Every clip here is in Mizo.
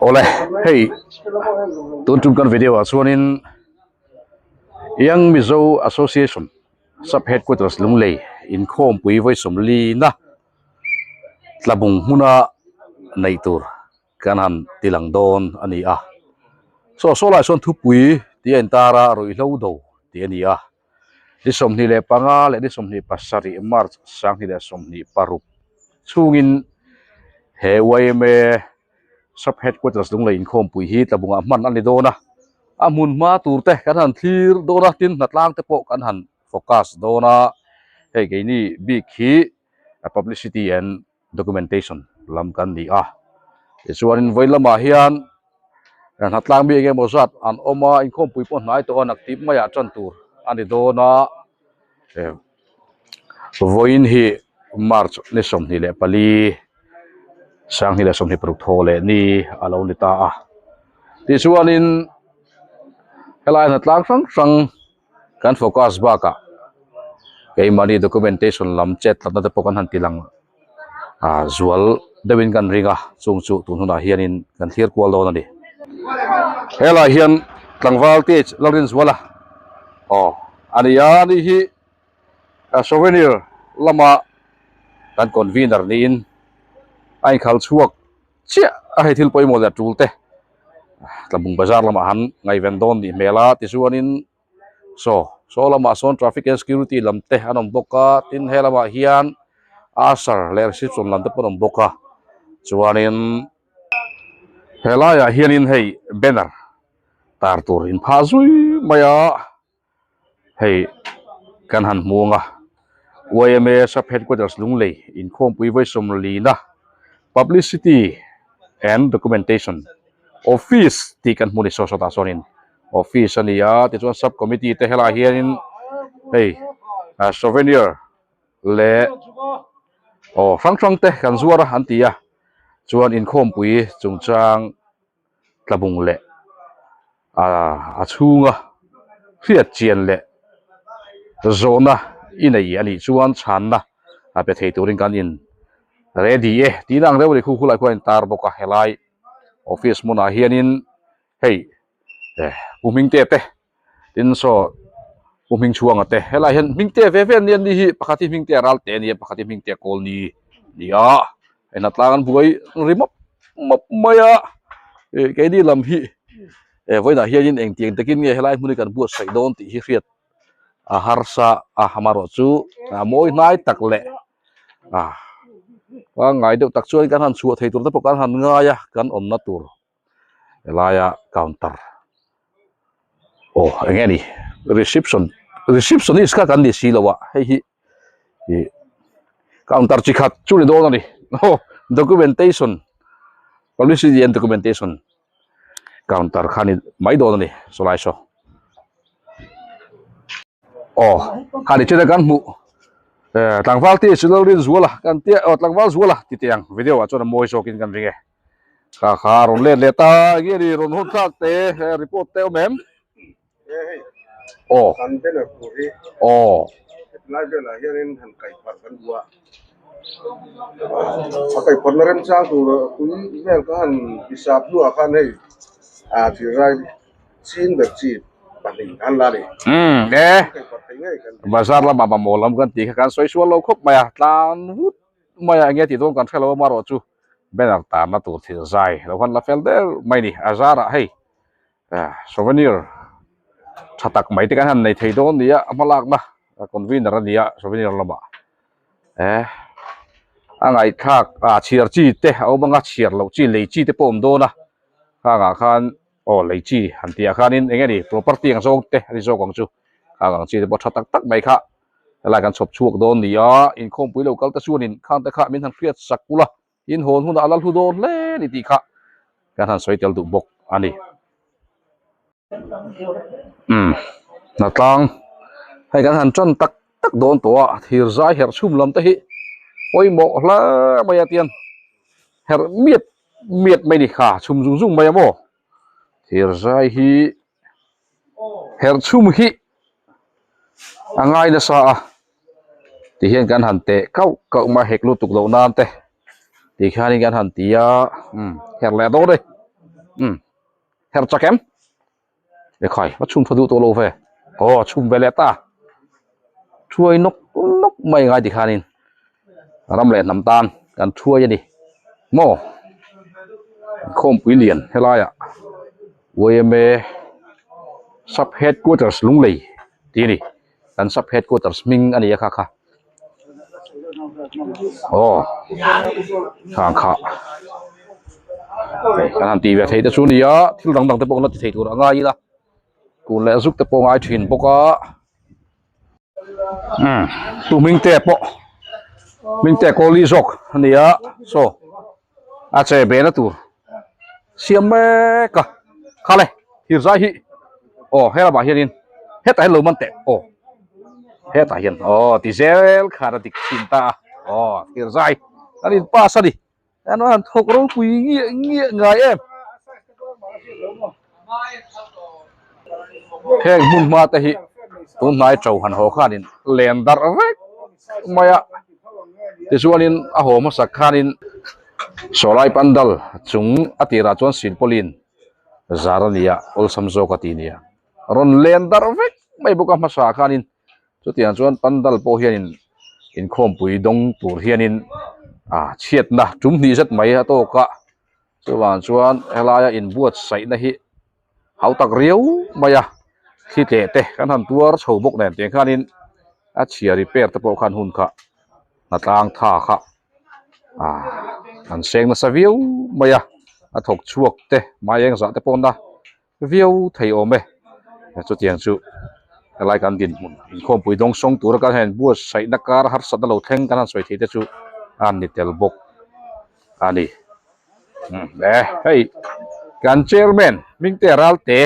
Awle hei tun tum kan video ah chuanin Young Mizo Association Sub Headquarters Lunglei inkhawmpui vawi sawmli na tlabung hmuna neih tur kan han ti lang dawn a ni a. Saw saw lai sawn thupui tih a intar a ruihhlo do tih a ni a. Ni 25 leh ni 27 March 2026 chhungin he yma Sub Headquarters Lunglei inkhawmpui hi tlabungah hman a ni dawn a, a hmun hma tur te kan han thlir dawn a, tin hnatlang te pawh kan han focus dawn a, hei keini bik hi publicity and documentation lam kan ni a, tichuanin vawi lamah hian hnatlang mi eng emaw zat an awm a, inkhawmpui pawh hnai tawh a naktip maiah tan tur a ni dawn a, vawiin hi March ni 24 2026 thaw leh ni a lo ni ta a, tichuanin helai hnatlang hrang hrang Kan focus bakah keimahni documentation lam chet tlatna te pawh kan han ti lang ah zual deuhin kan ring a chung chu tun hunah hianin kan thlir kual dawn a ni. Helaiah hian tlangval te Lalrinzuala aw a ni a, ani hi souvenir lama kan convener niin a inkhal chhuak chiah a hei thil pawimawh leh tul te Tlabung bazar lamah han ngaihven dawn nih hmel a tichuanin saw saw lamah sawn traffic and security lam te an awm bawk a tin he lamah hian usher leh reception lam te pawh an awm bawk a chuanin helaiah hianin hei banner tar tur inphah zui mai a. Hei kan han hmuang a, yma Sub Headquarters Lunglei inkhawmpui vawi sawmlina Publicity and Documentation Office tih kan hmu ni saw sawtah chuanin office a ni a, tichuan sub committee te helaiah hianin hei souvenir leh aw hrang hrang te kan zuar a an ti a, chuan inkhawmpui chungchang tlabung leh a chhunga hriat chian leh zawhna i nei a nih chuan chhanna a pe thei turin kan in ready e tihna ang deuh a ni khu khulai khuan a intar bawk a helai office hmunah hianin hei pu Hmingte te tin saw pu Hmingchhuanga te helai hian Hmingte ve ve an ni a ni hi pakhat hi Hmingte a ral teh a ni a pakhat hi Hmingte a kawl ni ni a hei hnatlang an buai ri mawp mawp mai a ih keini lam hi eh vawiinah hianin engtiang takin nge helai hmun hi kan buatsaih dawn tih hi hriat a harsa a amaherawhchu a mawi hnai tak leh ah pangngai deuh tak chuan kan han chhuah thei tur te pawh kan han ngai a kan awmna tur. helaia counter aw eng nge ni reception receptionist kha kan ni si lo a hei hi ih counter chi khat chu ni dawn a ni aw documentation publicity and documentation counter kha ni mai dawn a ni sawlai saw. Aw kha ni chena kan hmuh eh tlangval te chu Lalrinzuala kan tia aw tlangval zuala ti teh ang video ah chuan a mawi zawkin kan ring e kha kha a rawn let leh ta enge ni rawn hawn thlak te report te awm em aw aw Hetlai velah hianin han kaih pharh kan duh a a kaih pharhna remchang tur tui vel kha han hisap hnuah khan hei a thirrai Chin ber chi pahnih an la ni. Umm e, bazar lamah mamawh lam kan tih kha kan sawi sual lo khawp mai a, tlan vut mai a enge tih dawn kan hre lo a marawh chu banner tarna tur thil zai lo khan la fel der mai ni, a zarah hei souvenir tha tak mai te kan han nei thei dawn ni a, a hmalakna convener a ni a souvenir lamah e a ngaihthlak ah chhiar chi te a awm anga chhiar loh chi lei chi te pawh a awm dawn a khangah khan. Aw lei chi han tih ah khanin eng nge ni property ang zawng te a ni zawk ang chu khang ang chi te pawh tha tak tak mai kha helai kan chhawp chhuak dawn ni a inkhawmpui lo kal te chuanin khang te kha min han hriat sak ula in hawn hunah a la hlu dawn hle a ni tih kha kan han sawi tel duh bawk a ni. Umm hnatlang hei kan han tan tak tak dawn tawh a thir zai herh chhum lam te hi pawimawh hle mai a tiang herh miat miat mai ni kha chhum zung zung mai a maw thir zai hi herh chhum hi a ngai nasa a ti hian kan han teh kauh kauh mai hek lutuk loh nan te ti khianin kan han ti a umm herh leh dawn e. Umm her chak em? Ekhai a chhum tha duh tawh lo ve. Aw a chhum ve leh ta. Thuai nawk nawk mai ngai tikhanin ram leh hnam tan kan thuai a ni maw? Khawmpui lian helaiah yma sub headquarters Lunglei tih a ni. Kan sub headquarters hming a ni a kha kha. Aw khang kha hei kan han tih ve theih te chu a ni a thil dang dang te pawh kan la ti thei tur a ngai ila kun leh zuk te pawh a ngai thin bawk a umm tu hming te pawh hming te kawli zawk a ni a saw a che ve na tur siam mek a khale thir zai hi aw he lamah hianin hetah hian lo man teh aw hetah hian aw ti zel khan a dik thin ta a aw thir zai an in pass a ni an han thawk ropui ngiah ngiah ngai em heng hmun hma te hi tun hnai to han haw khanin len darh vek mai a tichuanin a haw hmasak khanin sawlai pandal chung a tirah chuan silpawlin zar a ni a awlsam zawk a ti nia rawn len darh vek mai bawk a hmasa khanin chutiang chuan pandal pawh hianin inkhawmpui dawng tur hianin ah chhiatna tum hnih zet mai a tawk a. Chuvang chuan helaia inbuatsaihna hi hau tak riau mai a, thli tleh te kan han tuar chho bawk nen tiang khanin a chhia repair te pawh khan hun kha hnatlang tha kha ah an seng nasa viau mai a, a thawk chhuak te hmai eng zah te pawh na viau thei awm e, chutiang chu helai kan dinhmun inkhawmpui dawng sawng tura kan han buatsaihna kar harsatna lo thleng kan han sawi thei te chu a ni tel bawk a ni e hei kan chairman Hmingte Ralte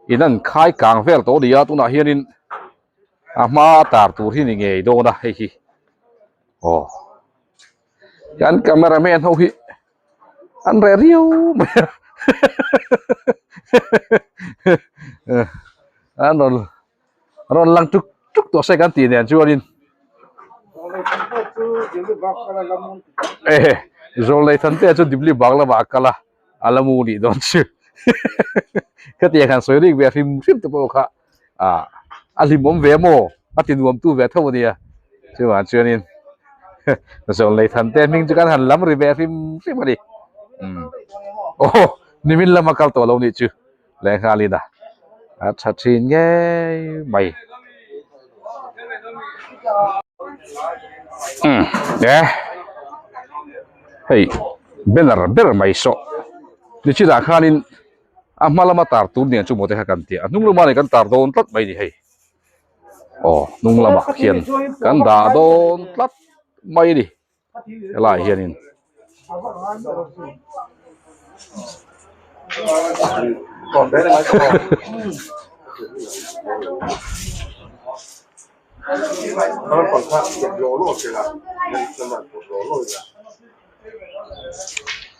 in an khai kang vel tawh a ni a tunah hianin a hma tar tur hi ni ngei dawn a hei hi aw kan cameraman ho hi. An reh riau mai a an rawn rawn lang tuk tuk tawh se kan tih nen chuanin e zawlnei than te chu dibli bang lamah a kal a a la mu nih dawn chu khatiang han sawi rik ve hrim hrim te pawh kha ah a hlimawm ve maw a ti nuam tu ve tho a nia chuvang chuanin zawlnei than te hming chu kan han lam ri ve hrim hrim a ni umm aw nimin lama kal tawh lo nih chu lehnghalin a a tha thin ngei mai umm e hei banner ber mai saw nichinah khanin. A hma lama tar tur nen chu maw te kha kan ti a, a hnung lamah nih kan tar dawn tlat mai ni hei. Aw hnung lamah khian kan dah dawn tlat mai a ni helaiah hianin.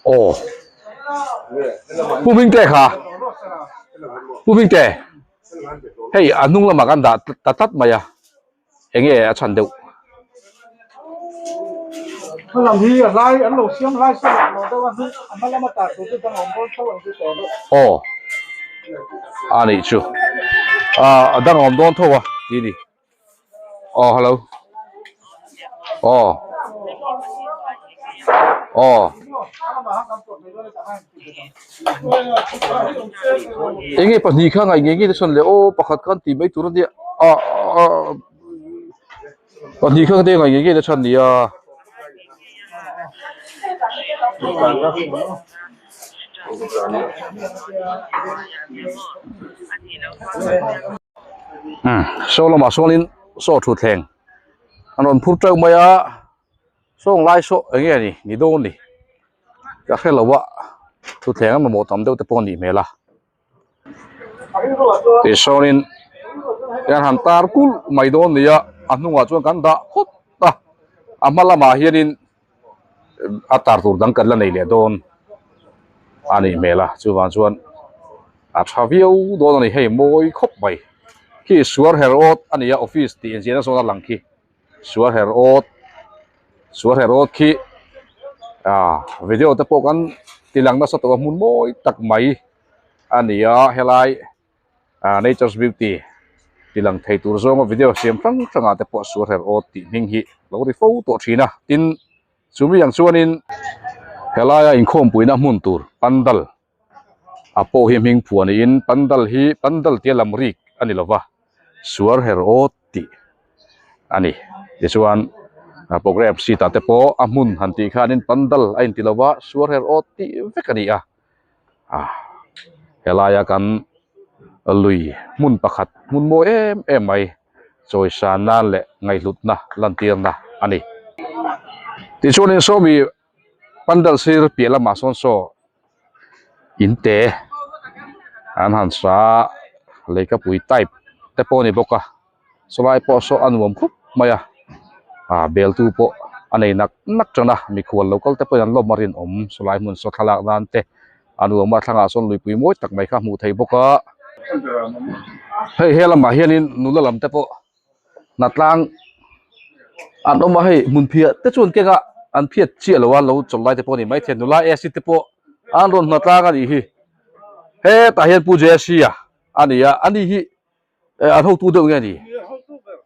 Aw Pu Hmingte kha Pu Hmingte hei a hnung lamah kan dah ta tlat mai a eng nge a chhan deuh. Aw a nih chu a dang awm dawn tho a tih a ni. Aw hello aw aw enge pahnih kha ngaih ngei ngei te chuan le aw pakhat khan tih mai tur a nia ah ah pahnih kha te ngaih ngei ngei te chuan nia. Saw lamah sawnin saw thutthleng an rawn phur teuh mai a sawng lai saw eng nge ni ni dawn ni ka hre lo a thutthleng a mamawh tam deuh te pawh a nih hmel a tisawn in han tar kulh mai dawn ni a a hnungah chuan kan dah phawt a a hma lamah hianin a tar tur dang kan la nei leh dawn a nih hmel a chuvang chuan a tha viau dawn a ni hei mawi khawp mai khi suar her awt a ni a office tih inziahna zawn a lang khi suar her awt suar her awt khi ah video te pawh kan ti. tilang nasa tawh a hmun mawi tak mai a ni a helai ah nature's beauty tilang thei tur zawnga video siam hrang hrang ah te pawh suar her awt tih hming hi lo ri fo tawh thin a tin chumi ang chuanin helaia inkhawmpuina hmun tur pandal a pawh hi hming phuah niin pandal hi pandal tia lam rik a ni lova suar her awt tih a ni tichuan a program sheet ah te pawh a hmun han tih khanin pandal a inti lova suar her awt tih vek a ni a ah helaia kan lui hmun pakhat hmun mawi em em mai chawisan nan leh ngaihhlutna lantirna a ni tichuanin sawmi pandal sir piah lamah sawn saw in te an han sa a leikapui type te pawh a ni bawk a sawlai pawh saw a nuam khawp mai a ah bel tu pawh a nei nak nak tan a mikhual lo kal te pawhin an lawm a rinawm sawlai hmun saw thlalak nan te a nuam a thlangah sawn luipui mawi tak mai kha a hmuh theih bawk a hei he lamah hianin nula lam te pawh hnatlang an awm a hei hmun phiah te chuan keng a an phiat chiah lo a lo chawlh lai te pawh a ni maithei nula ac te pawh an rawn hnatlang a nih hi hetah hian pu jesse a a ni a ani hi an hotu deuh nge a ni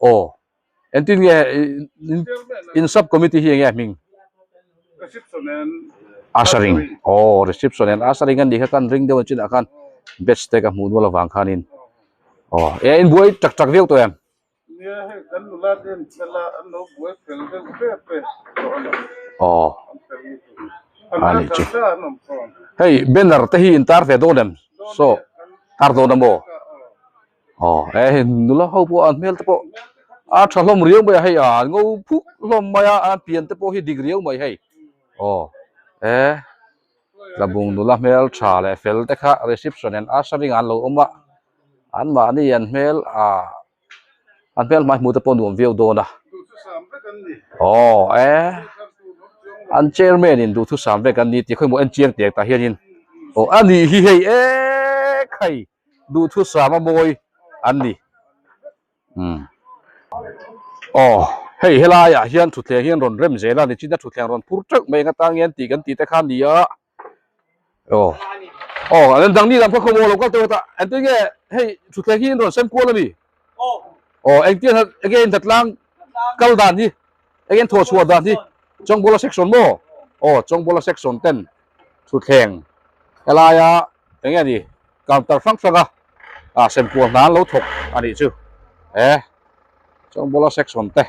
aw engtin nge in sub committee hi enge a hming ushering aw reception and ushering a nih kha kan ring deuh a chinah khan batch te ka hmuh nual avang khanin Aw e in buai tak tak viau tawh em? Nia hei kan nula te an fel a an lo buai fel deuh tep e tawh a lo. Aw An fel lutuk. An a nih chu. za an awm khawn. Hei banner te hi in tar ve dawn em? Saw tar dawn a maw? Aw e hei nula ho pawh an hmel te pawh a tha hlawm riau mai a hei a an ngo phuk hlawm mai a an pian te pawh hi dik riau mai hei. Aw e. Tlabung nula hmel tha leh fel te kha reception and ushering ah an lo awm a anmahni an hmel ah an hmel hmai hmuh te pawh nuam viau dawn a aw e an chairman in duhthusam vek an ni tih khawimaw en chiang teh tah hianin aw a nih hi hei e khai duhthusam a mawi an ni. Umm aw hei helai ah hian thutthleng hi an rawn rem zel a nichina thutthleng rawn phur teuh mai eng atang hian tih kan tih te kha a ni a aw aw an dang ni lam kha khawmaw lo kal teuh a engtin nge hei thutthleng hi an rawn sem kual a ni aw engtin enge inhlatlang kal dan hi enge in thawh chhuah dan hi Chawngbawla section maw aw Chawngbawla section ten thutthleng helaia enge a ni counter hrang hrang a ah semkual hna an lo thawk a nih chu e Chawngbawla section te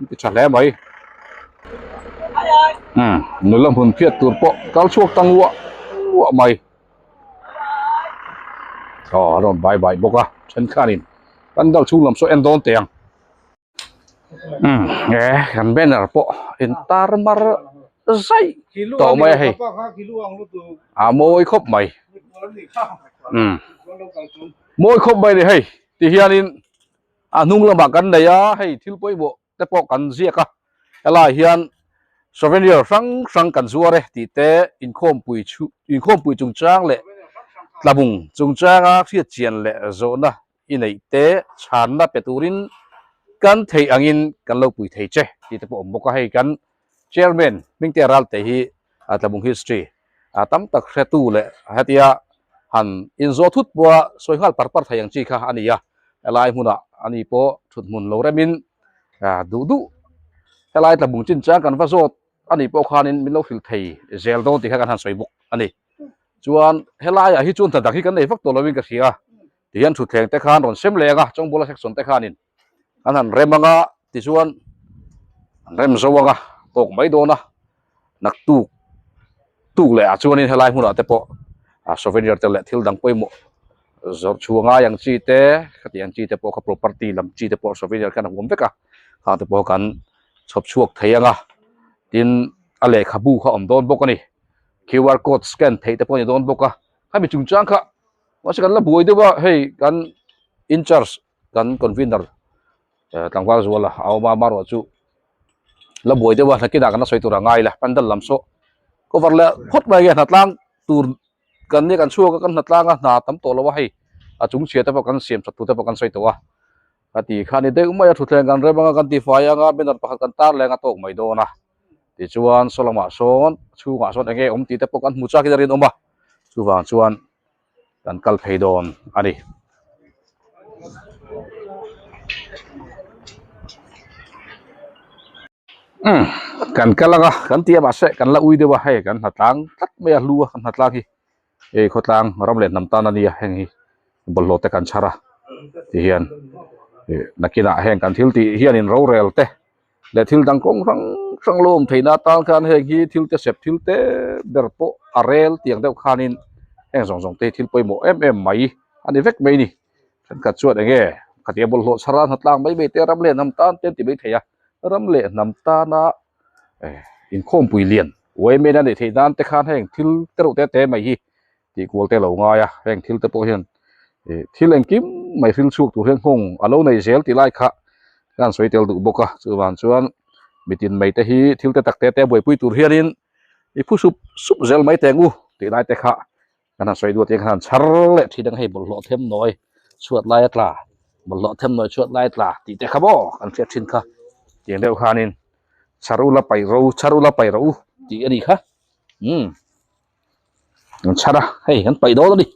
an ti tha hle mai umm nula hmun phiat tur pawh kal chhuak ta nguah nguah mai aw a rawn bai bai bawk a thenkhanin pandal chhung lam saw en dawn teh ang. Umm e kan banner pawh in tar mar zaih tawh mai a hei a mawi khawp mai umm mawi khawp mai a ni hei ti hianin a hnung lamah kan nei a hei thil pawimawh te pawh kan ziak a helaiah hian souvenir hrang hrang kan zuar e tih te inkhawmpui chhu inkhawmpui chungchang leh tlabung chungchanga hriatchian leh zawhna i neih te chhanna pe turin kan theih angin kan lo pui thei che tih te pawh a awm bawk a, hei kan chairman Hmingtea Ralte hi Tlabung history tam tak hretu leh hetia han inzawh thut pawha sawi nghal par par thei ang chi kha a ni a, helai hmunah ani pawh thut hmun lo remin duh duh helai Tlabung chinchang kan va zawt ani pawh khanin min lo hrilh thei zel dawn tih kha kan han sawi bawk a ni. Chuan helaiah hi chuan hna dang hi kan nei vak tawh lovin ka hria a, tihian thutthleng te khan rawn sem leng a, Chawngbawla section te khanin an han rem ang a, tichuan an rem zo ang a, tawk mai dawn a, naktuk tuk leh ah chuanin helai hmunah te pawh ah souvenir te leh thil dang pawimawh zawrh chhuah ngai ang chi te khatiang chi te pawh kha property lam chi te pawh souvenir khan a huam vek a, khang te pawh kan chhawp chhuak thei ang a, tin a lehkhabu kha a awm dawn bawk a ni. QR code scan theih te pawh a ni dawn bawk a khami chungchang kha mahse kan la buai deuh a hei kan in charge kan convener tlangval zuala a awm a amaherawh chu la buai deuh a nakinah kan la sawi tur a ngai la pandal lam saw cover leh phawt mai nge hnatlang tur kan nia kan chhuak a kan hnatlang a hna tam tawh lo a hei a chung chhia te pawh kan siam that tur te pawh kan sawi tawh a ka ti kha ni deuh mai a thutthleng kan rem anga kan tifai anga banner pakhat kan tar leng a tawk mai dawn a. Tichuan saw lamah sawn chhungah sawn eng nge awm tih te pawh kan hmu chak in a rinawm a, chuvang chuan kan kal phei dawn a ni. Umm kan kal anga kan ti a mahse kan la ui deuh a hei kan hnatlang tlat mai a hlu a kan hnatlang hi hei khawtlang ram leh hnam tan a nia heng hi bawlhhlawh te kan chhar a tihian ih nakinah heng kan thil tih hianin rorel te leh thil dang kawng hrang hrang lo awm theihna atan khan heng hi thil te sep thil te ber pawh a rel tiang deuh khanin heng zawng zawng te hi thil pawimawh em em mai a ni vek mai a ni thenkhat chuan eng nge khatia bawlhhlawh chhar a hnatlang mai mai te ram leh hnam tan te an ti mai thei a ram leh hnam tana eh inkhawmpui lian uaimena neih theih nan te khan heng thil te reuh te te mai hi tih kual te a lo ngai a heng thil te pawh hian ih thil engkim mai hril chhuak tur hian nghawng a lo nei zel tih lai kha ka han sawi tel duh bawk a chuvang chuan mitin mai te hi thil te tak te te buaipui tur hianin i phu sup sup zel mai teng u tih lai te kha kan han sawi duat hian kan han chhar leh thin ang hei bawlhhlawh them nawi chhuat lai a tla bawlhhlawh them nawi chhuat lai a tla tih te kha maw kan hriat thin kha tiang deuh khanin chhar ula paih ro chhar ula paih rawh u tih a nih kha umm. An chhar a hei an paih dawn a ni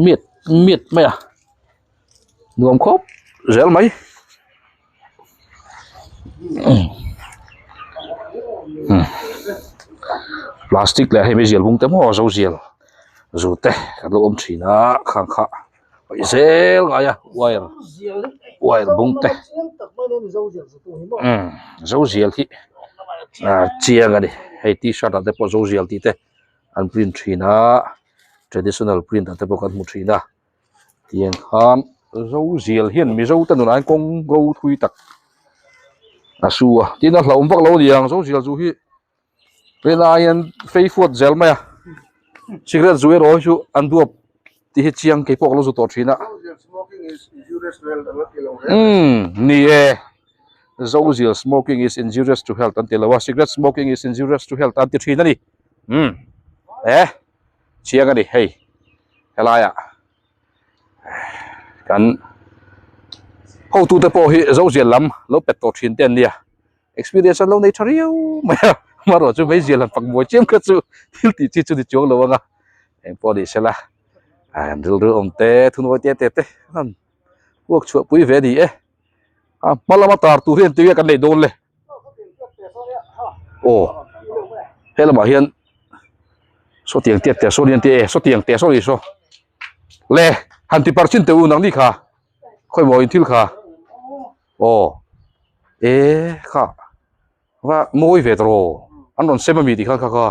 miat miat mai a nuam khawp zel mai plastic leh hei meizial bung te maw zo zial zu te kan lo awm thin a khang kha paih zel ngai a wire wire bung te zo zial hi ah chiang a ni hei t-shirt ah te pawh zo zial tih te an print thin a traditional print ah te pawh kan hmu thin a tiang khan zo zial hian mizo te nunah hian kawng ro thui tak a su a tin a hlauhawm vak lo a ni ang zo zial chu hi Tunah hian fei fuat zel mai a cigarette zu erawh hi chu an duap tih hi chiang kei pawh ka lo zu tawh thin a umm ni e zozial smoking is injurious to health an ti lo a cigarette smoking is injurious to health an ti thin a ni umm e chiang a ni hei helaiah kan hotute pawh hi zozial lam lo pet tawh thin te an nia. Experience an lo nei tha riau mai a, amaherawh chu meizial han fak buai chiam kha chu thil tih chi chu ni chuang lo ang a, eng pawh ni sela an rilru awm te thunawi te te te an uak chhuah pui ve a ni e, a hma lama tar tur hi engtin nge kan neih dawn le aw he lamah hian sawtiang tiat te sawn hian te e sawtiang te saw ni saw le han ti par chin teh u nangni kha khawimaw in thil kha. Aw e kha va mawi ve tawh an rawn sem ami tih khan kha kha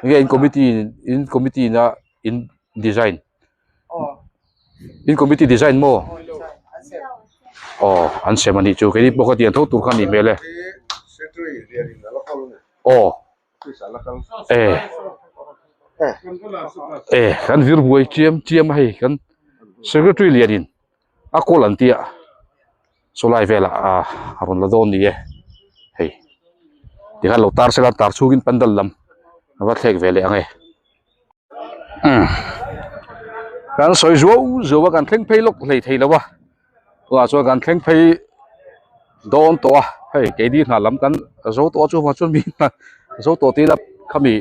nge in committee in committee in a in design in committee design maw aw an sem anih chu keini pawh kha tiang tho tur kha anih hmel e aw e e kan vir buai chiam chiam a hei kan secretary lianin. A kawl an tia saw lai velah ah a rawn la dawn ni e hei tikhan lo tar sela tar chhungin pandal lam a va thlek ve leh ang e umm kan sawi zuau zuau a kan thleng phei lawk hlei thei lo a tunah chuan kan thleng phei dawn tawh a hei keini hna lam kan zo tawh a chuvang chuan mi hna zo tawh tih ila khami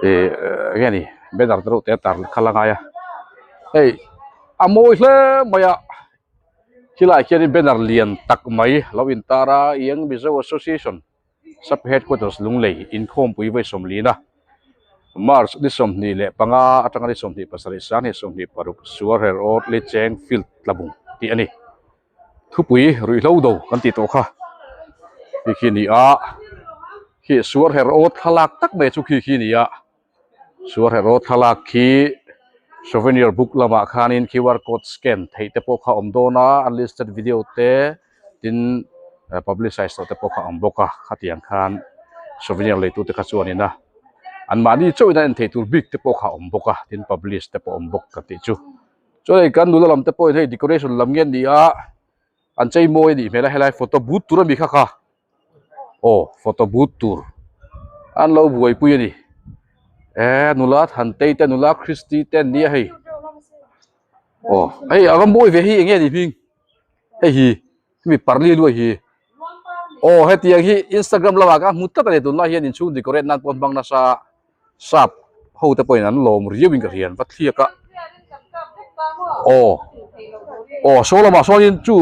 ih eng nge ni banner te reuh te a tar kha la ngai a hei a mawi hle mai a khilaiah khianin banner lian tak mai lo intar a Young Mizo Association sub headquarters Lunglei inkhawmpui vawi sawmlina March ni 25 atanga ni 27 sang 26 Suarher Road Licheng Field Tlabung tih a ni. Thupui ruihhlo do kan tih tawh kha khi khi ni a khi suar her aw thlalak tak mai chu khi khi ni a suar her aw thlalak khi souvenir book lamah khanin qr code scan theih te pawh kha a awm dawn a unlisted video te tin publicize tawh te pawh kha a awm bawk a khatiang khan souvenir leitu te kha chuanin a anmahni chauhin a en theih tur bik te pawh kha a awm bawk a tin publish te pawh a awm bawk ka tih chu. Chuan hei kan nula lam te pawhin hei decoration lam nge an ni a an chei mawi a nih hmel a helai photo booth tur a mi kha kha aw photo booth tur an lo buaipui a ni e nula Thantei te nula Christy te an ni a hei aw hei a va mawi ve hi eng nge a nih hming hei hi hemi parli luai hi. Aw hetiang hi Instagram lamah ka hmu tlat a ni tunlai hian inchhung decorate nan pawh an hmang nasa sap ho te pawhin an lawm riau in ka hria an va thliak a aw aw saw lamah sawn chu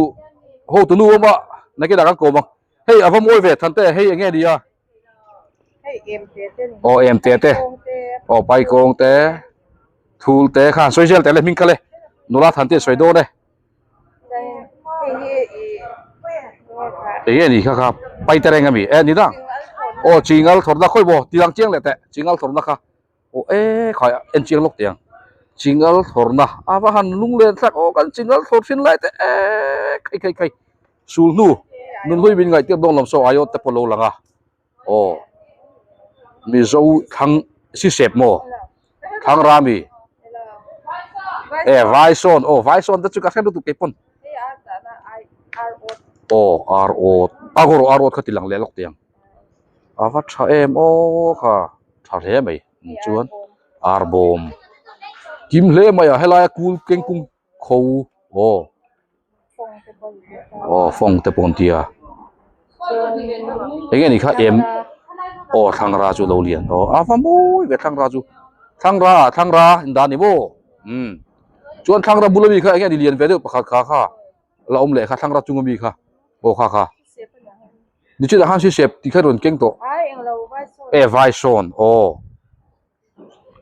ho tunu awm a nakinah kan kawm ang hei a va mawi ve than te hei eng nge ni a aw em te te aw paikawng te thul te khan sawi zel teh le hming kha le nula than te sawi dawn e. Enge ni kha kha paite reng ami e ni dang aw chingal thawrna khawi maw ti lang chiang leh teh chingal thawrna kha aw e khai en chiang lawk teh ang chingal thawrna a va han lung len thlak aw kan chingal thawr thin lai te e khai khai khai sul hnu nun hlui min ngaihtir dawn lam saw aiawt te pawh lo lang a aw mizo thlang sisep maw thlang rami e vai sawn aw vai sawn te chu ka hre lutuk kei pawn aw ar awt a haw rawh ar awt kha ti lang leh lawk teh ang a va tha em aw kha tha hle mai chuan ar bawm kim hle mai a helaia kul kengkung kho aw aw fawng te pawh an ti a eng nge ni kha em aw thlangra chu alo lian aw a va mawi ve thlangra chu thlangra ah thlangra in dah a ni maw umm chuan thlangra bula mi kha eng nge ni lian ve deuh pakhat kha kha la awm leh kha thlangra chunga mi kha aw kha kha nichina khan sisep tih kha rawn keng tawh e vai sawn aw.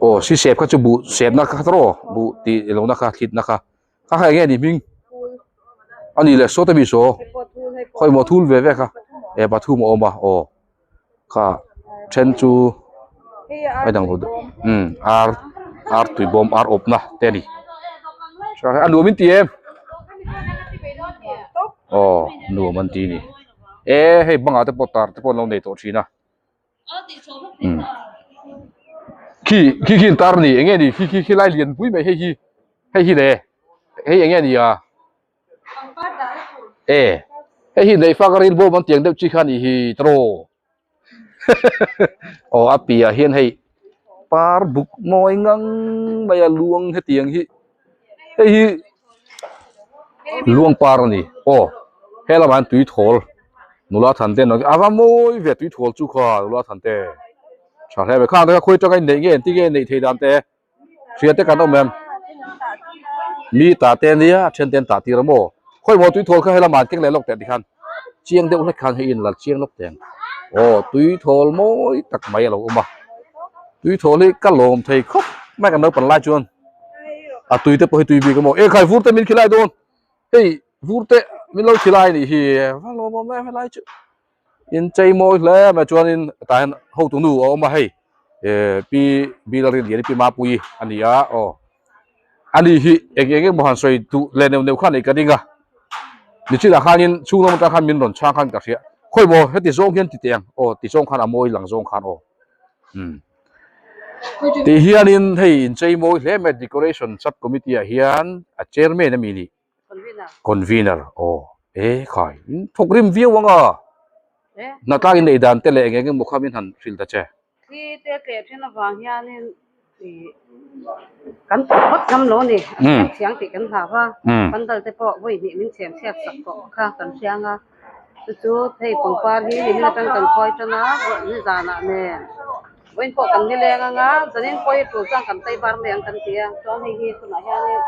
Aw si sep kha chu buh sepna kha tawh buh tih lohna kha thlit na kha kha kha enge ni hming a nih leh sawta mi saw khawi maw thul ve ve kha e pathum a awm a aw kha then chu a dang lo deuh umm ar ar tui bawm ar awp na te a ni a nuam in ti em aw nuam an ti a ni e hei bangah te pawh tar te pawh an lo nei tawh thin a. Khi khi khi tar ni enge ni khi khi khi lai lian pui mai hei hi hei hi le hei enge ni a e hei hi neih fak a ril bawm an tiang deuh chi kha ni hi tawraw aw a piah hian hei par buk mawi ngang mai a luang hetiang hi hei hi luang par a ni aw he lamah hian tui thawl nula than te an a va mawi ve tui thawl chu kha nula than te tha hle mai khang te kha khawi atanga inneih nge engtin nge inneih theih dan te hria te kan awm em mi ta te ania a then te an tah tir a maw khawi maw tui thawl kha he lamah an keng leh lawk teh tikhan chiang deuh hlek khan hei in la chiang lawk teh ang aw tui thawl mawi tak mai a lo awm a tui thawl hi ka lawm thei khawp mai kan naupang lai chuan. A tui te pawh hi tui bik a maw e khai vur te min khilai dawn hei vur te min lo khilai nih hi va lawm awm em helai chu in chei mawi hle mai chuanin tah hian hotu nu a awm a hei eh pi Bilarian pi Mapuii a ni a aw ani hi eng eng emaw han sawi duh leh neuh neuh kha a neih ka ding a nichinah khanin chhung lam atang khan min rawn chhang khan ka hria khawi maw heti zawng hian ti teh ang aw ti zawng khan a mawi lang zawng khan aw umm. Tih hianin hei inchei mawi hle mai decoration sub committee ah hian a chairman ami nih convener aw e khai in thawk rim viau ang a hnatlak in neih dan te leh eng eng emaw kha min han hrilh ta che. Thli te tleh then avang hianin ih kan tawp vak ngam lo a ni a chhem thiang tih kan hlau a pandal te pawh vawi hnih min chhem chhiat sak tawh kha kan hriang a chu chu hei pangpar hi nimin atang kan khawi tan a nizanah nen. Vawiin pawh kan nileng anga zanin pawh hi tul chuan kan tei bar mai ang kan ti a chuan hei hi tunah hianin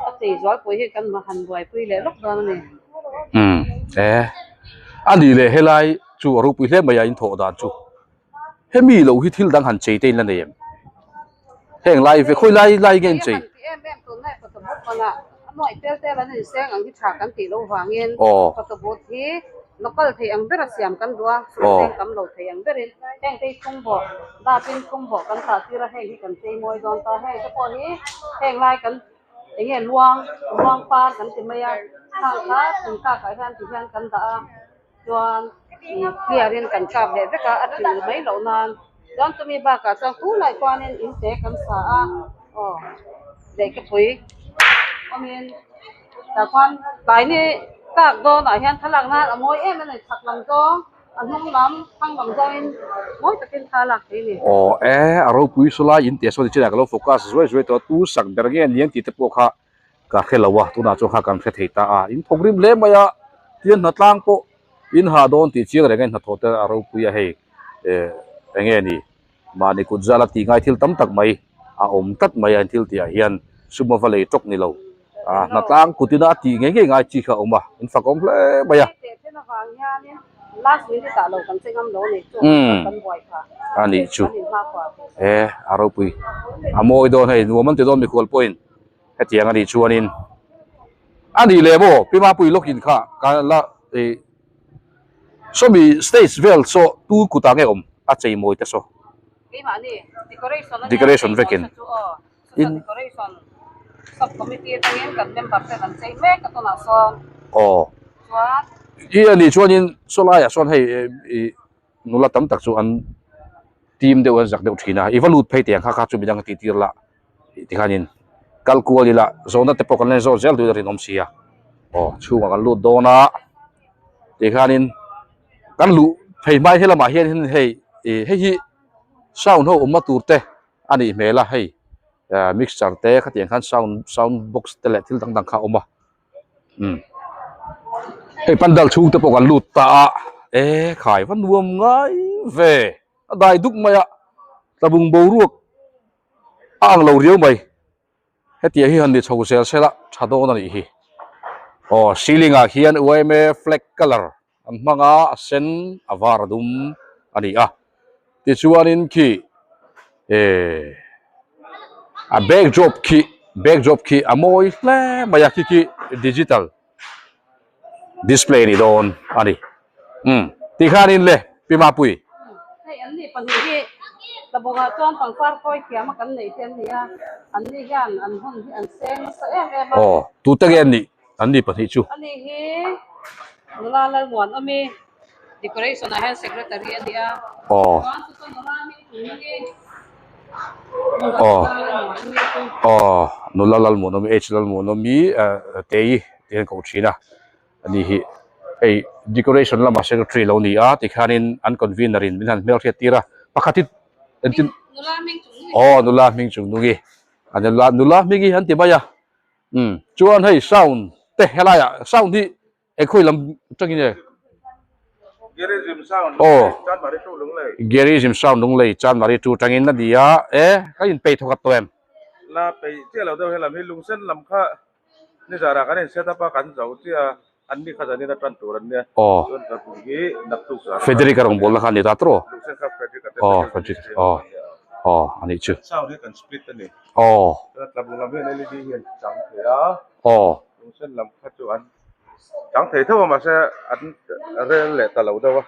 a chei zualpui hi kan han buaipui leh lawk dawn a ni. Umm e a nih leh helai chu a ropui hle mai a in thawh dan chu hemi loh hi thil dang han chei te in la nei em heng lai ve khawi lai lai nge in chei. Hei han ti em em tunlai photobooth hmanah a nuaih tel tel an inseng ang hi tha kan tih loh vangin photobooth hi Local thei ang bera siam kan duh a, sumseng tam lo thei ang berin heng te hi thungbawh dapin thungbawh kan tah tir a, heng hi kan chei mawi dawn ta, heng te pawh hi heng lai kan eng nge luang luang par kan ti mai a, khang kha thing kakah hian ti hian kan dah a, chuan ih clear in kan kap leh vek a, a thil mai loh nan chuan chumi bakah chuan tunah chuanin in te kan sa a, aw lehkhapui awmin. Tah khuan tlai ni kak dawnah hian thlalak nan a mawi em em a ni chhak lam zawng a hnung lam thlang lam zawngin mawi takin thla a lak thei a ni. Aw e a ropui saw lai in teh saw nichinah ka lo focus zuai zuai tawh a tu sak ber nge niang tih te pawh kha ka hre lo a tunah chuan kha kan hre thei ta a in thawk rim hle mai a tian hnatlang pawh. In hah dawn tih chiang reng a inhnathawh te a ropui a hei eh eng nge ni mahni kut zala tih ngai thil tam tak mai a awm tlat mai a thil tih ah hian sum a va lei tawk ni lo ah hnatlang kut ina a tih ngei ngei ngai chi kha a awm a in fak awm hle mai a. Umm a nih chu e a ropui a mawi dawn hei nuam an ti dawn mikhual pawhin hetiang a nih chuanin a nih leh maw Pi Mapui lawk in kha ka la ih sawmi stage vel saw tu kutah nge awm a chei mawi te saw decoration vekin in aw i a nih chuanin saw laiah sawn hei ih nula tam tak chu an team deuh an zak deuh thin a i va lut phei teh ang kha kha chu midang a tih tir lah tikhanin kal kual ila zawhna te pawh kan la zawt zel duh in a rinawm si a aw chhungah kan lut dawn a tikhanin kan luh phei hmai helamah hian hei ih hei hi sound ho awmna tur te a nih hmel a hei ah mixture te khatiang khan sound sound box te leh thil dang dang kha a awm a umm hei pandal chhung te pawh kan lut ta a e khai va nuam ngai ve a dai duk mai a tlabung boruak a ang lo riau mai hetiang hi han ni chho zel sela tha dawn a nih hi aw ceiling ah hian yma flag colour an hmang a a sen a var a dum a ni a tichuanin khi eh a backdrop khi backdrop khi a mawi hle mai a khi khi digital display a ni dawn a ni umm tikhanin le Pi Mapui. Hei an ni pahnih hi tlabawngah chuan pangpar kawi thiam a kan neih te an ni a an ni hian an hun hi an seng nasa em em a. Aw tute nge an nih an ni pahnih chu. Ani hi nula Lalmuanawmi decoration ah hian secretary a ni a. Aw. Chuan chu chuan nula hming Chungnungi. Aw aw nula Lalmuanawmi H Lalmuanawmi eh Tei tih an koh thin a ani hi hei decoration lamah secretary lo ni a tikhianin an convener in min han hmelhriat tir a pakhat hi engtin aw nula hming Chungnungi a nula nula hming hi an ti mai a umm chuan hei sound te helaiah sound hi Eng khawi lam tangin nge? Gerizim sound Aw. Chanmari tu lunglei. Gerizim sound lunglei Chanmari tu tangin a ni a, e ka inpeih thawk at tawh em? La peih chiah lo deuh helam hi lungsen lam kha nizarah kan in set up a kan zo chiah a, an ni kha zanin a tan tur an nia. Aw. Chuan ka bul hi naktuk zan. Frederick a rawn bawl na kha a ni ta tawh. Lungsen kha Frederick a te Aw Frederick aw aw a nih chu. Sound hi kan split a ni. Aw. Chuan tlabung lam hian LED hian chang thei a. Aw. Lungsen lam kha chu an chang thei tho a mahse an rel leh ta lo deuh a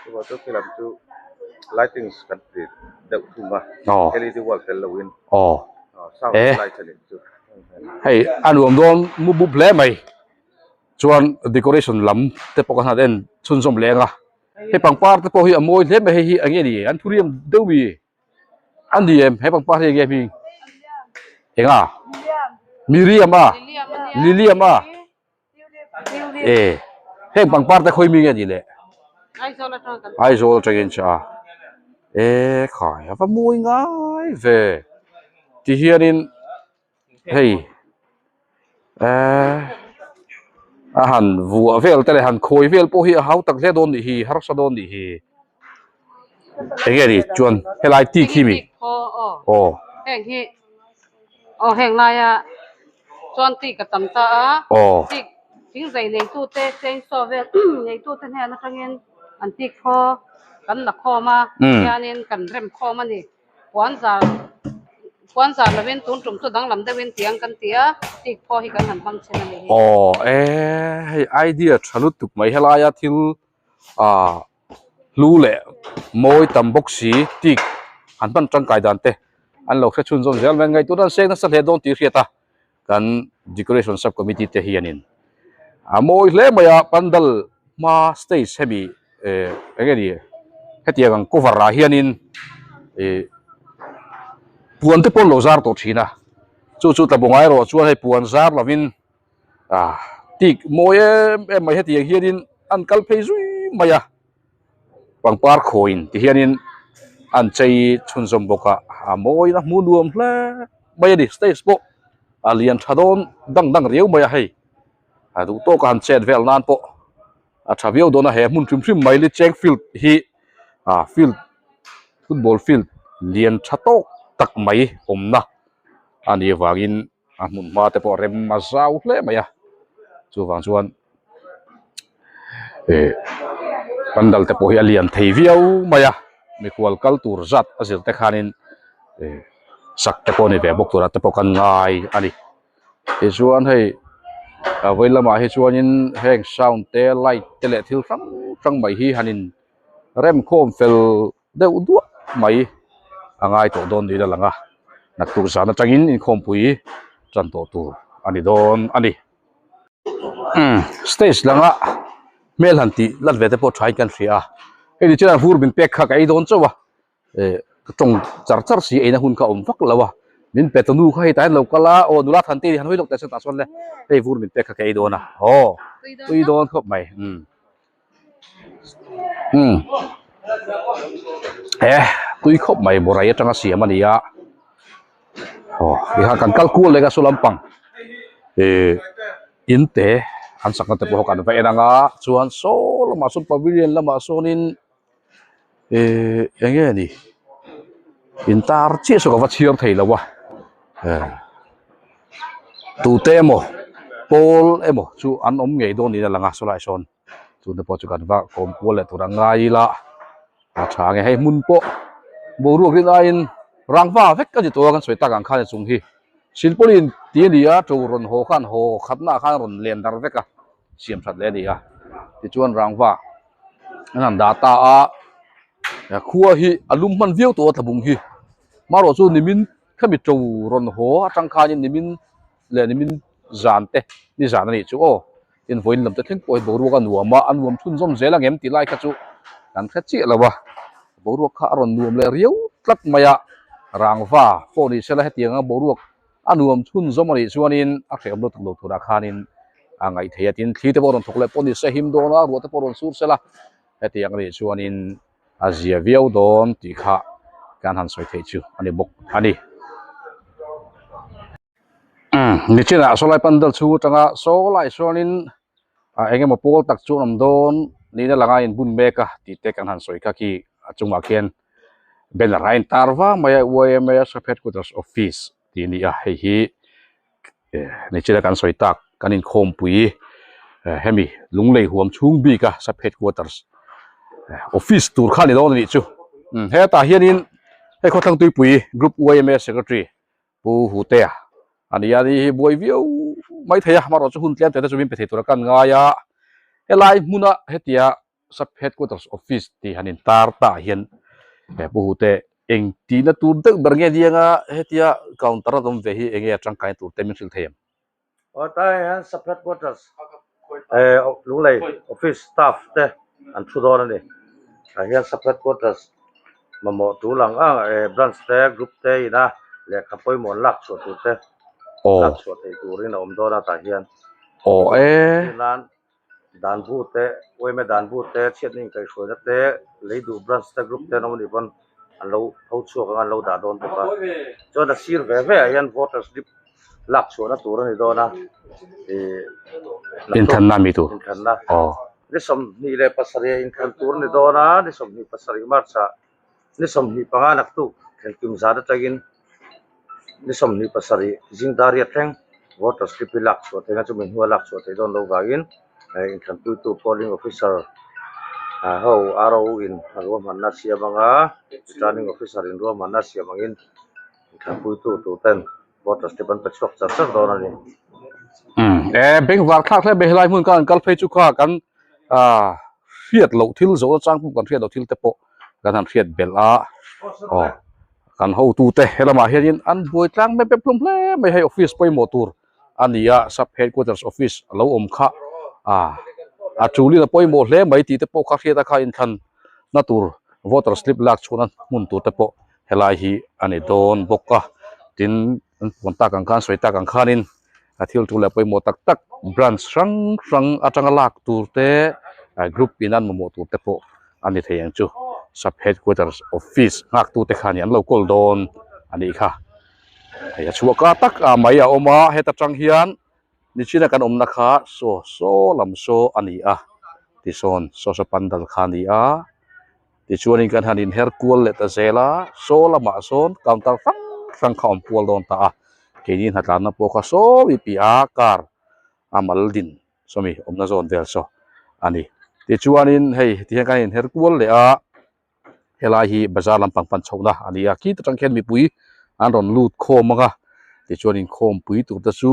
chuvang chu khi lam chu lightings kan ti deuh thung a led wall tel lo in sound light a nih chu. Hei a nuam dawn mup mup hle mai chuan decoration lam te pawh kan han en chhunzawm leng a hei pangpar te pawh hi a mawi hle mai hei hi eng nge ni an thuriam deuh mi. A ni em he pangpar hi enge hming enga Miriam a Liliam a e heng pangpar te khawi mi nge ni le Aizawl atangin cha e khai a va mawi ngai ve ti hianin hei eh a han vuah vel te leh han khawi vel pawh hi a hau tak hle dawn nih hi harsa dawn nih hi eng nge ni chuan helai tik hi mi aw heng hi aw heng laia chuan tik a tam ta a aw tik thing zai nei tu te chainsaw vel nei tu te hnen atangin an tik khaw kan la khawm a hianin kan rem khawm a ni. Puan zar puan zar lovin tun tum chu danglam deuhin tiang kan ti a, tik pawh hi kan han hmang thin a ni hi. Aw e hei idea tha lutuk mai helaia thil ah hlu leh mawi tam bawk si tik han hman tangkai dan te an lo hre chhunzawm zel mai ngaihtuahna an seng nasa hle dawn tih hriat a kan decoration sub committee te hianin a mawi hle mai a pandal hma stage hemi eh eng nge ni hetiang ang cover ah hianin ih puan te pawh an lo zar tawh thin a chu chu tlabawng erawh chuan hei puan zar lovin ah tik mawi em em mai hetiang hianin an kal phei zui mai a. Pangpar khawiin ti hianin an chei chhunzawm bawk a, a mawi a hmu nuam hle mai a ni. Stage pawh a lian tha dawn dang dang riau mai a hei, a duh tawk a han chet vel nan pawh. A tha viau dawn a he hmun hrim hrim mai li cheng field hi ah field football field lian tha tawk tak mai awmna a nih avangin a hmun hma te pawh rem a zau hle mai a chuvang chuan eh pandal te pawh hi a lian thei viau mai a mikhual kal tur zat a zir te khanin eh sak te pawh a ni ve bawk tura te pawh kan ngai a ni. Tichuan hei a vei lamah hi chuanin heng sound te light te leh thil hrang hrang mai hi han in rem khawm fel deuh duah mai a ngai tawh dawn niin a lang a naktuk zan atangin inkhawmpui tan tawh tur a ni dawn a ni. Umm stage langa hmel han tih lat ve te pawh thain kan hria a hei tichuan an vur min pek kha ka ei dawn chauh a. eh ka tawng char char si eina hun kha a awm vak lo a min pe tunu kha hei tah hian lo kal a aw nula than te hi han hawi lawk teh chuan tah chuan le hei vur min pek kha ka ei dawn a aw tui dawn khawp mai umm umm he tui khawp mai borai atanga siam a ni a aw tikhan kan kal kual leh a saw lampang eh in te an sakna te pawh kan va en ang a chuan saw lamah sawn pavilion lamah sawnin. Ehh eng nge ni in tar chiah saw ka va chhiar thei lo a eh tute emaw pawl emaw chu an awm ngei dawn niin a lang a sawlai sawn chute pawh chu kan va kawm kual leh tur a ngai ila a tha nge hei hmun pawh boruak rin aiin rangva vek a ni tawh a kan sawi tak ang khan chung hi silpawlin tih a ni a to rawn haw khan haw khatna ah khan a rawn len dar vek a siam that leh a ni a tichuan rangva. An han dah ta a khua hi a lum hman viau tawh a tlabung hi marawh chu nimin khami to rawn haw atang khanin nimin leh nimin zan te ni zan a nih chu aw tin vawiin lam te thleng pawh hi boruak a nuam a a nuam chhunzawm zel ang em tih lai kha chu kan hre chiah lo a boruak kha a rawn nuam leh riau tlat mai a rangva pawh ni sela hetianga boruak a nuam chhunzawm a nih chuanin a hrehawm lutuk lo turah khanin a ngaih theih a tin thli te pawh rawn thawk leh pawh ni se him dawn a ruah te pawh rawn sur sela hetiang a nih chuanin a zia viau dawn tih kha kan han sawi theih chu a ni bawk a ni. Umm nichinah sawlai pandal chhung atanga sawlai sawn a eng emaw pawl tak chu an awm dawn niin a lang a inbun mek a tih te kan han sawi kha khi a chungah khian banner a intar vang mai a yma sub headquarters office tih a ni a hei hi eh nichina kan sawi tak kan inkhawmpui eh hemi lunglei huam chhung bik a sub headquarters office tur kha a ni dawn a nih chu umm hetah hianin hei khawthlang tuipui group yma secretary Pu Hutea a ni a, ni hi buai viau mai thei a, amaherawh chu hun tlem te te chu min pe thei tura kan ngai a, helai hmuna hetia sub headquarters office tih han intar ta ah hian he Pu Hute eng tihna tur deuh ber nge dianga hetia counter a awm ve hi enge a tangkaina tur te min hrilh thei em? Aw tlaiah hian sub headquarters eh Lunglei office staff te an thu dawn a ni. Tah hian sub headquarters mamawh tul ang ang eh branch te group te ina lehkha pawimawh an lak chhuah tur te lak chhuah theih turin a awm dawn a tah hian. Aw e. Nan dan bu te uaime dan bu te chhiatna inkaihhruaina te lei duh branch te group te an awm a nih pawn an lo tho chhuak ang a an lo dah dawn bawk a. Chuan a sir ve ve ah hian voter slip lak chhuahna tur a ni dawn a ih Inthlanna mi tur. Inthlanna. Aw. Ni 27 ah inthlan tur a ni dawn a ni 27 March ah ni 25 naktuk thlenkim zan atangin ni 27 zing dar riat thleng voter slip hi lak chhuah theih a chumi hnua lak chhuah theih dawn loh vangin inthlanpuitu polling officer ho RO in a ruahmanna siam anga returning officer in ruahmanna siam angin inthlanpuitu tur ten voter slip an pe chhuak char char dawn a ni. Umm e bengvar thlak hle mai helai hmun khan kal phei chu kha kan ah hriat loh thil zawh na chang pawh kan hriat loh thil te pawh kan han hriat belh a aw kan hotute helamah hianin an buai tlang mep mep hlawm hle mai hei office pawimawh tur a ni a sub headquarters office a lo awm kha ah a tulin a pawimawh hle mai tih te pawh kha hriat a kha inthlan na tur voter slip lak chhuahna hmun tur te pawh helai hi a ni dawn bawk a tin an puan tak ang khan sawi tak ang khanin a thil tul leh pawimawh tak tak branch hrang hrang atanga lak tur te group in an mamawh tur te pawh a ni thei ang chu sub headquarters office nghak tu te khan an lo kawl dawn a nih kha hei a chhuah ka tak a mai a awm a heta tang hian nichina kan awmna kha saw saw lam saw a ni a. Tisawn saw saw pandal kha a ni a tichuanin kan han inher kual leh ta zel a saw lamah sawn counter hrang hrang kha a awm kual dawn ta a keini hnatlanna pawh kha sawi piah a car a mal din sawmi awmna zawn vel saw a ni tichuanin hei tihian kan inher kual leh a. Helai hi bazar lampang pan chhohna a ni a, khi te tang khian mipui an rawn lut khawm ang a, tichuan inkhawmpui tur te chu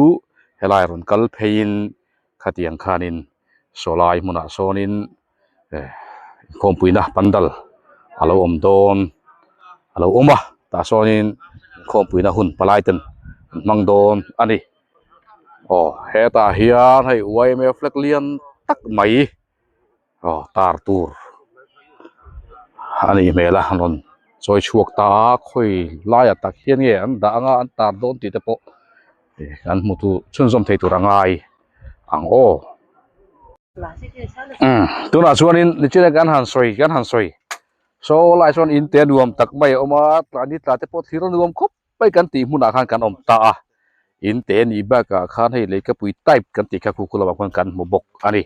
helai rawn kal pheiin khatiang khanin sawlai hmunah sawnin eh inkhawmpuina pandal a lo awm dawn a lo awm a, tah sawnin inkhawmpuina hun palai ten an hmang dawn a ni. Aw hetah hian hei yma flag lian tak mai. Aw tar tur a nih hmel a an rawn chawi chhuak ta a khawi laiah tak hian nge an dah anga an tar dawn tih te pawh an hmu tur chhunzawm thei tur a ngai ang aw. Umm tunah chuanin nichina kan han sawi kan han sawi saw lai sawn in te nuam tak mai a awm a tlani tla te pawh thlir a nuam khawp. Pai kan tih hmunah khan kan awm ta a, in te nih bakah khan hei leikapui type kan tih kha khu khu lamah khuan kan hmu bawk a ni.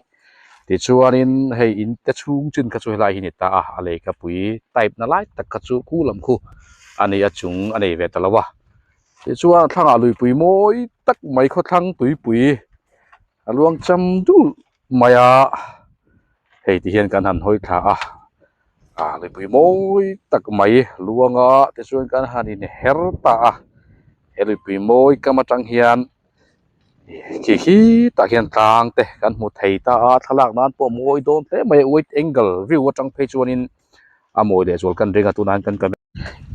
Tichuanin hei in te chhung chin kha chu helai hi a ni ta a, a leikapui type na lai tak kha chu khu lam khu a ni a chung a nei ve ta lo a. Tichuan a thlangah luipui mawi tak mai khawthlang tuipui a luang cham dul mai a, hei ti hian kan han hawi thla a. Ah mipui mawi tak mai luanga tichuan kan han inher ta a he mipui mawi kam atang hian khi khi tah hian tlang te kan hmu thei ta a thlalak nan pawh mawi dawn hle mai a wide angle view atang phei chuanin a mawi leh zual kan ring a tunah hian kan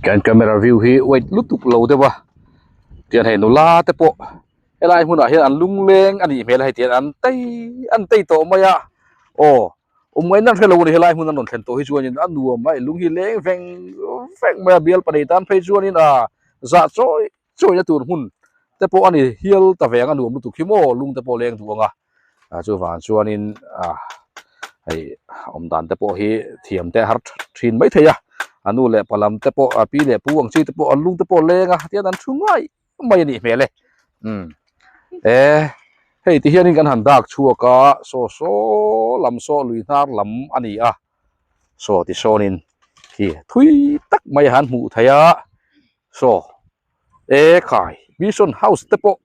kan camera view hi wide lutuk lo deuh a tian hei nula te pawh helai hmunah hian an lungleng a nih hmel a hei tian an tei an tei tawh mai a aw. Awm ngaihna an hre lo a ni helai hmun an rawn thlen tawh hi chuanin a nuam a lung hi leng veng veng mai a bial pahnih tan phei chuanin a zah chawi chawina tur hmun te pawh a ni hial ta ve ang a nuam lutuk hi maw lung te pawh leng duh ang a ah chuvang chuanin ah hei awm dan te pawh hi thiam te a har thin mai thei a a nu leh pa lam te pawh a pi leh pu ang chi te pawh an lung te pawh leng a tihian an thu ngai mai a nih hmel e umm e hei ti hianin kan han dak chhuak a saw saw lam saw lui hnar lam a ni a saw ti sawnin khi thui tak mai a han hmuh theih a saw e khai mission house te pawh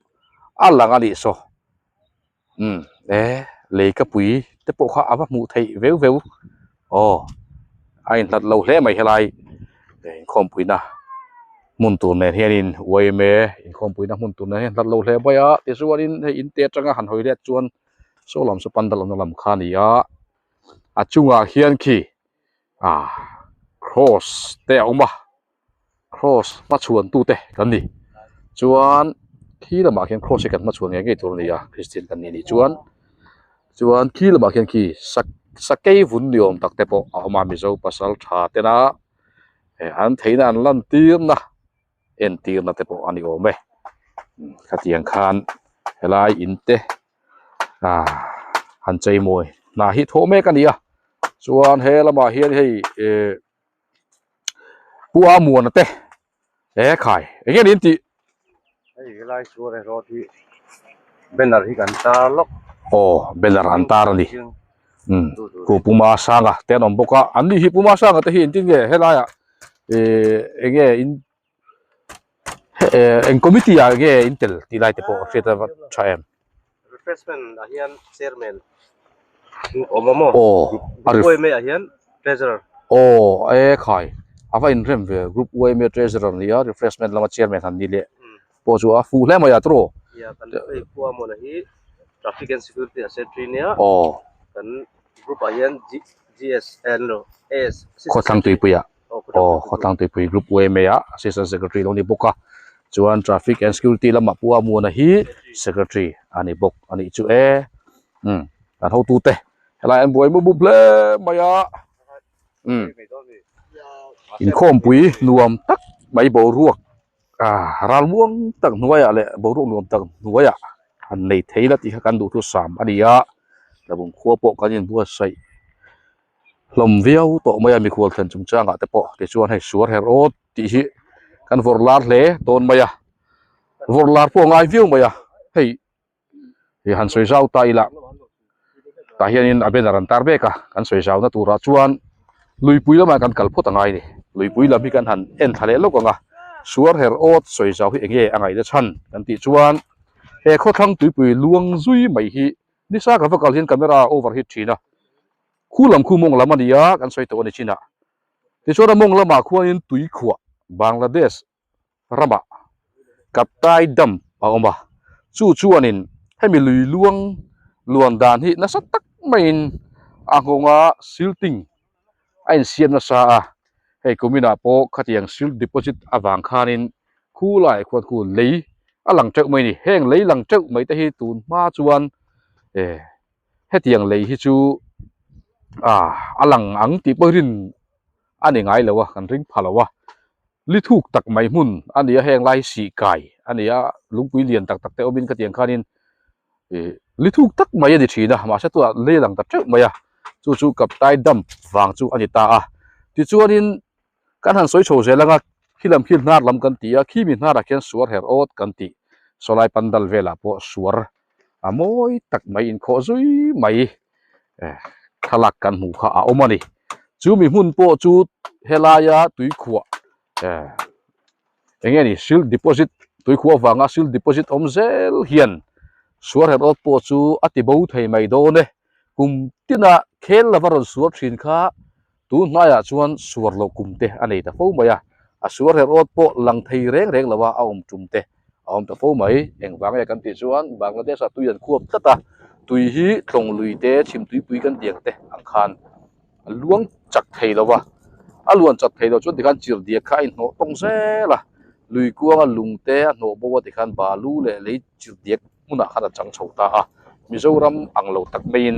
a lang a nih saw umm e leikapui te pawh kha a va hmuh theih veu veu aw a inhlat lo hle mai helai inkhawmpuina hmun tur nen hianin yma inkhawmpuina hmun tur nen hian hlat lo hle mai a tichuanin hei in te atanga han hawi let chuan saw lam saw pandal awmna lam kha a ni a a chungah hian khi ah cross te a awm a. Cross hmachhuan tute kan ni chuan khi lamah khian cross hi kan hmachhuan ngei ngei tur a ni a Kristian kan nih nih chuan chuan khi lamah khian khi sakei vun ni awm tak te pawh a awm a Mizo pasal tha tena eh an theihna an lan tirna entirna te pawh a ni awm e khatiang khan helai in te ah han cheimawi hna hi thawh mek a ni a chuan he lamah hian hei eh. Pu a muana te e khai eng nge niin tih hei helai suar e road hi banner hi kan tar lawk aw banner an tar a ni umm ku puma sanga te an awm bawk a an ni hi puma sanga te hi engtin nge helaiah ehh eng nge in eh eng committee ah nge in tel tih lai te pawh a hriat a va tha em. Refreshment ah hian chairman awm a maw? Aw a Group YMA ah hian treasurer. Aw e khai a va inrem ve group YMA treasurer ni a refreshment lama chairman han ni leh pawh chu a fuh hle mai a tawh. Nia kan hei khua mawna hi traffic and security a secretary nia Aw kan group ah hian GSN lo AS Khawthlang tuipuiah Aw khawtlang tuipui group YMA ah assistant secretary lo ni bawk a chuan traffic and security lamah pawh a muana hi secretary a ni bawk a nih chu e umm kan hotu te helai an buai mup mup hle mai a umm inkhawmpui nuam tak mai boruak ah ral muang tak hnuaiah leh boruak nuam tak hnuaiah han nei thei la tih kha kan duhthusam a ni a tlabung khua pawh kan inbuatsaih. Hlawm viau tawh mai a mikhual thlen chungchangah te pawh tichuan hei suar her awt tih hi kan vawrh lar hle dawn mai a vawrh lar pawh a ngai viau mai a hei han sawi zau ta ila. Tah hianin a banner an tar mek a, kan sawi zauna turah chuan luipui lamah kan kal phawt a ngai a ni. Luipui lam hi kan han en thla leh lawk ang a, suar her awt sawi zau hi enge a ngaihna chhan kan tih chuan he khawthlang tuipui luang zui mai hi nisa ka va kal hian camera a overheat thin a, khu lam khu mawng lam a ni a kan sawi tawh a ni chinah. Tichuan a mawng lamah khuanin tuikhuah Bangladesh ramah Kaptai Dam a awm a, chu chuanin hemi lui luang luan dan hi nasa tak maiin a nghawnga silting a insiam nasa a, hei kuminah pawh khatiang silt deposit avang khanin khu laiah khuan khu lei a lang teuh mai a ni, heng lei lang teuh mai te hi tun hma chuan eh hetiang lei hi chu ah a lang ang tih pawh hi rin a ni ngai lo a, kan ring pha lo a. Li thuk tak mai hmun a ni a, heng lai hi sih kai a ni a, lungpui lian tak tak te awmin khatiang khanin ih li thuk tak mai a ni thin a, mahse tunah lei a lang ta teuh mai a, chu chu Kaptai Dam vang chu a ni ta a. Tichuanin kan han sawi chho zel ang a, khi lam khi hnar lam kan ti a, khi mi hnarah khian suar her awt kan tih, sawlai pandal velah pawh suar a mawi tak mai inkhawh zui mai eh thlalak kan hmuh kha a awm a ni chu mi hmun pawh chu helaia tuikhuah eh eng nge ni silt deposit tuikhuah avanga silt deposit awm zel hian suar her awt pawh chu a ti bo thei mai dawn e kum tina khel lova rawn suar thin kha tun hnaiah chuan suar loh kum te a nei ta fo mai a a suar her awt pawh lang thei reng reng lova a awm tum te. a awm ta fo mai. Engvang nge kan tih chuan Bangladesh ah tui an khuap tlat a, tui hi tlawng lui te chhim tuipui kan tih ang te ang khan a luang chak thei lo va, a luan chak thei lo chuan tikhan chirhdiak kha a inhnawh tawng zel a, lui kuanga lung te a hnawh bo a tikhan balu leh lei chirhdiak hmunah khan a chang chho ta a, Mizoram ang lo tak maiin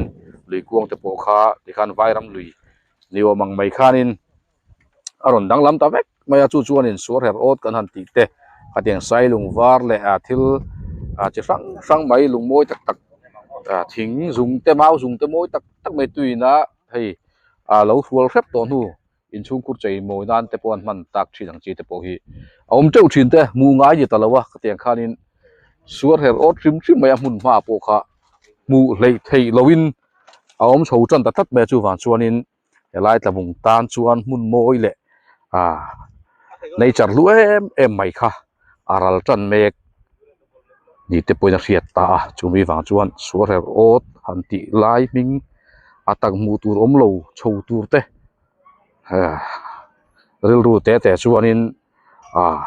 lui kuang te pawh kha tikhan Vairam lui ni awm ang mai khanin a rawn danglam ta vek mai a chu chuanin suar her awt kan han tih te khatiang sailung var leh ah thil ah chi hrang hrang mai lung mawi tak tak ah thing zung te mau zung te mawi tak tak mai tuina hei ah lo hrual hrep tawh hnu inchhungkhur chei mawi nan te pawh an hman tak thin ang chi te pawh hi a awm teuh thin te hmuh ngai ni ta lo a khatiang khanin suar her awt hrim hrim mai a hmun hma pawh kha hmuh hleih theih lohin a awm chho tan ta tlat mai a chuvang chuanin. Helai tlabung tan chuan hmun mawi leh ah nature hlu em em mai kha a ral tan mek ni te pawhin a hriat ta a chumi vang chuan suar her awt han tih lai hming a tak hmuh tur awm lo chho tur te ah rilru te te chuanin ah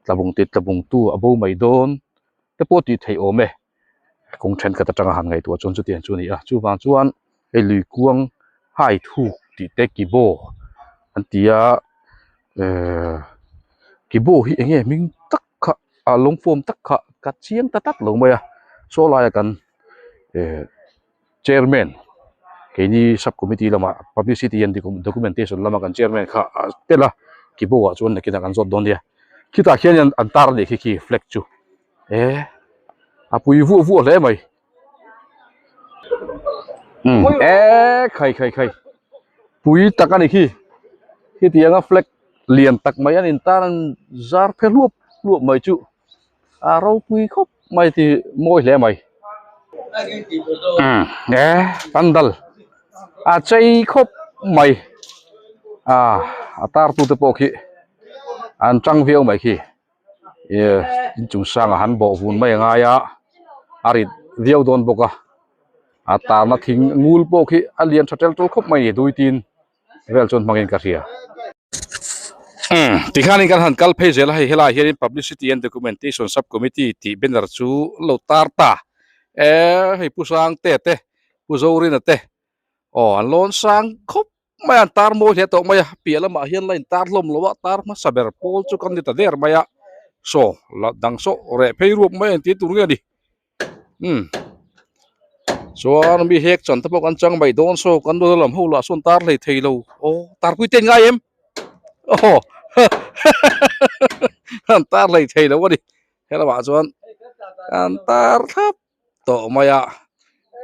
tlabung ti tlabung tu a bo mai dawn te pawh tih theih awm e. Kawng thenkhat atanga han ngaihtuah chuan chutiang chu a ni a, chuvang chuan hei lui kuang hai thuk tih te kibo an ti a ehh kibo hi eng nge hming tak kha a lawng form tak kha ka chiang ta tlat lo mai a saw laia kan ehh chairman keini sub committee lamah publicity and documentation lama kan chairman kha a tel a kibo ah chuan nakinah kan zawt dawn nia khitah khian an tar a nih khi khi flag chu. E a pui vuah vuah hle mai um e khai khai khai pui tak a ni khi khitiang a flag lian tak mai an in tan an zar phe hluap hluap mai chu a ropui khawp mai tih mawi hle mai um e pandal a chei khawp mai a a tar tu te pawh khi an tang viau mai khi. Ihh inchung sangah han bawh vun mai a ngai a a rit viau dawn bawk a a tarna thing ngul pawh khi a lian tha tel tul khawp mai a ni dui tin vel chuan hmangin ka hria. Umm tikhanin kan han kal phei zel a hei helaiah hianin publicity and documentation sub committee tih banner chu lo tar ta eh hei pu Sangte te pu Zorina te aw an lawn sang khawp. Mai an tar mawi hle tawh mai a, piah lamah hian la intar hlawm lo a, tar hmasa ber pawl chu kan ni ta der mai a, saw la dang saw reh phei ruak mai a inti tur nge ni umm chuan mi hek chan te pawh kan chang mai dawn saw kan nula lam ho lah sawn tar hlei thei lo aw tar pui te ngai em aw an tar hlei thei lo a ni he lamah chuan an tar thlap. tawh mai a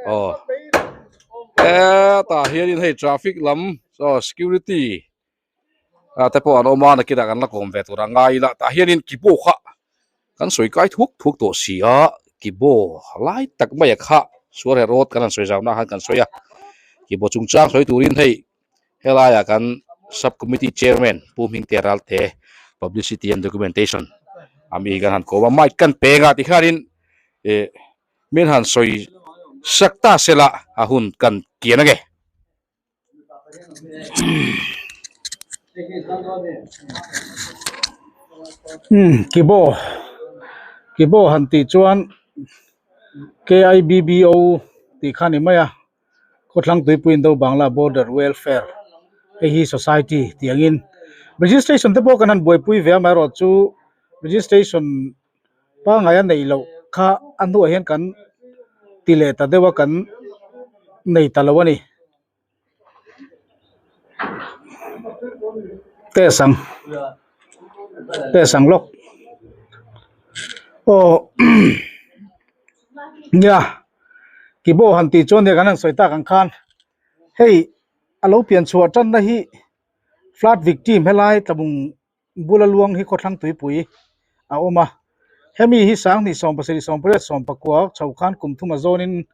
aw hetah hianin hei traffic lam aw security ah te pawh an awm a nakinah kan la kawm ve tur a ngai ila tah hianin kibo kha kan sawi kai thuk thuk tawh si a kibo lai tak mai a kha. Suar he road kan han sawi zau na khan kan sawi a keyboard chungchang sawi turin hei helaiah kan sub committee chairman Pu Hmingte Ralte publicity and documentation ami kan han kawm a mic kan peng a tikhanin ih min han sawi sak ta sela a hun kan kian ange. Kibo kibo han tih chuan K_I_B_B_O tih kha a ni mai a. Khawthlang tuipui Indo Bangla Border Welfare hei hi society tih angin registration te pawh kan han buaipui ve amaherawh chu registration pangngai a neih loh kha a hnuah hian kan ti leh ta deuh a kan nei ta lo a ni. Test ang test ang lawk aw nia. Kibo han tih chuan nia kan han sawi tak ang khan hei a lo pian chhuah tanna hi flood victim helai tlabung bula luang hi khawthlang tuipui a awm a hemi hi sanghnih sawmpasarih sawmpariat sawmpakua chho khan kum thum a zawnin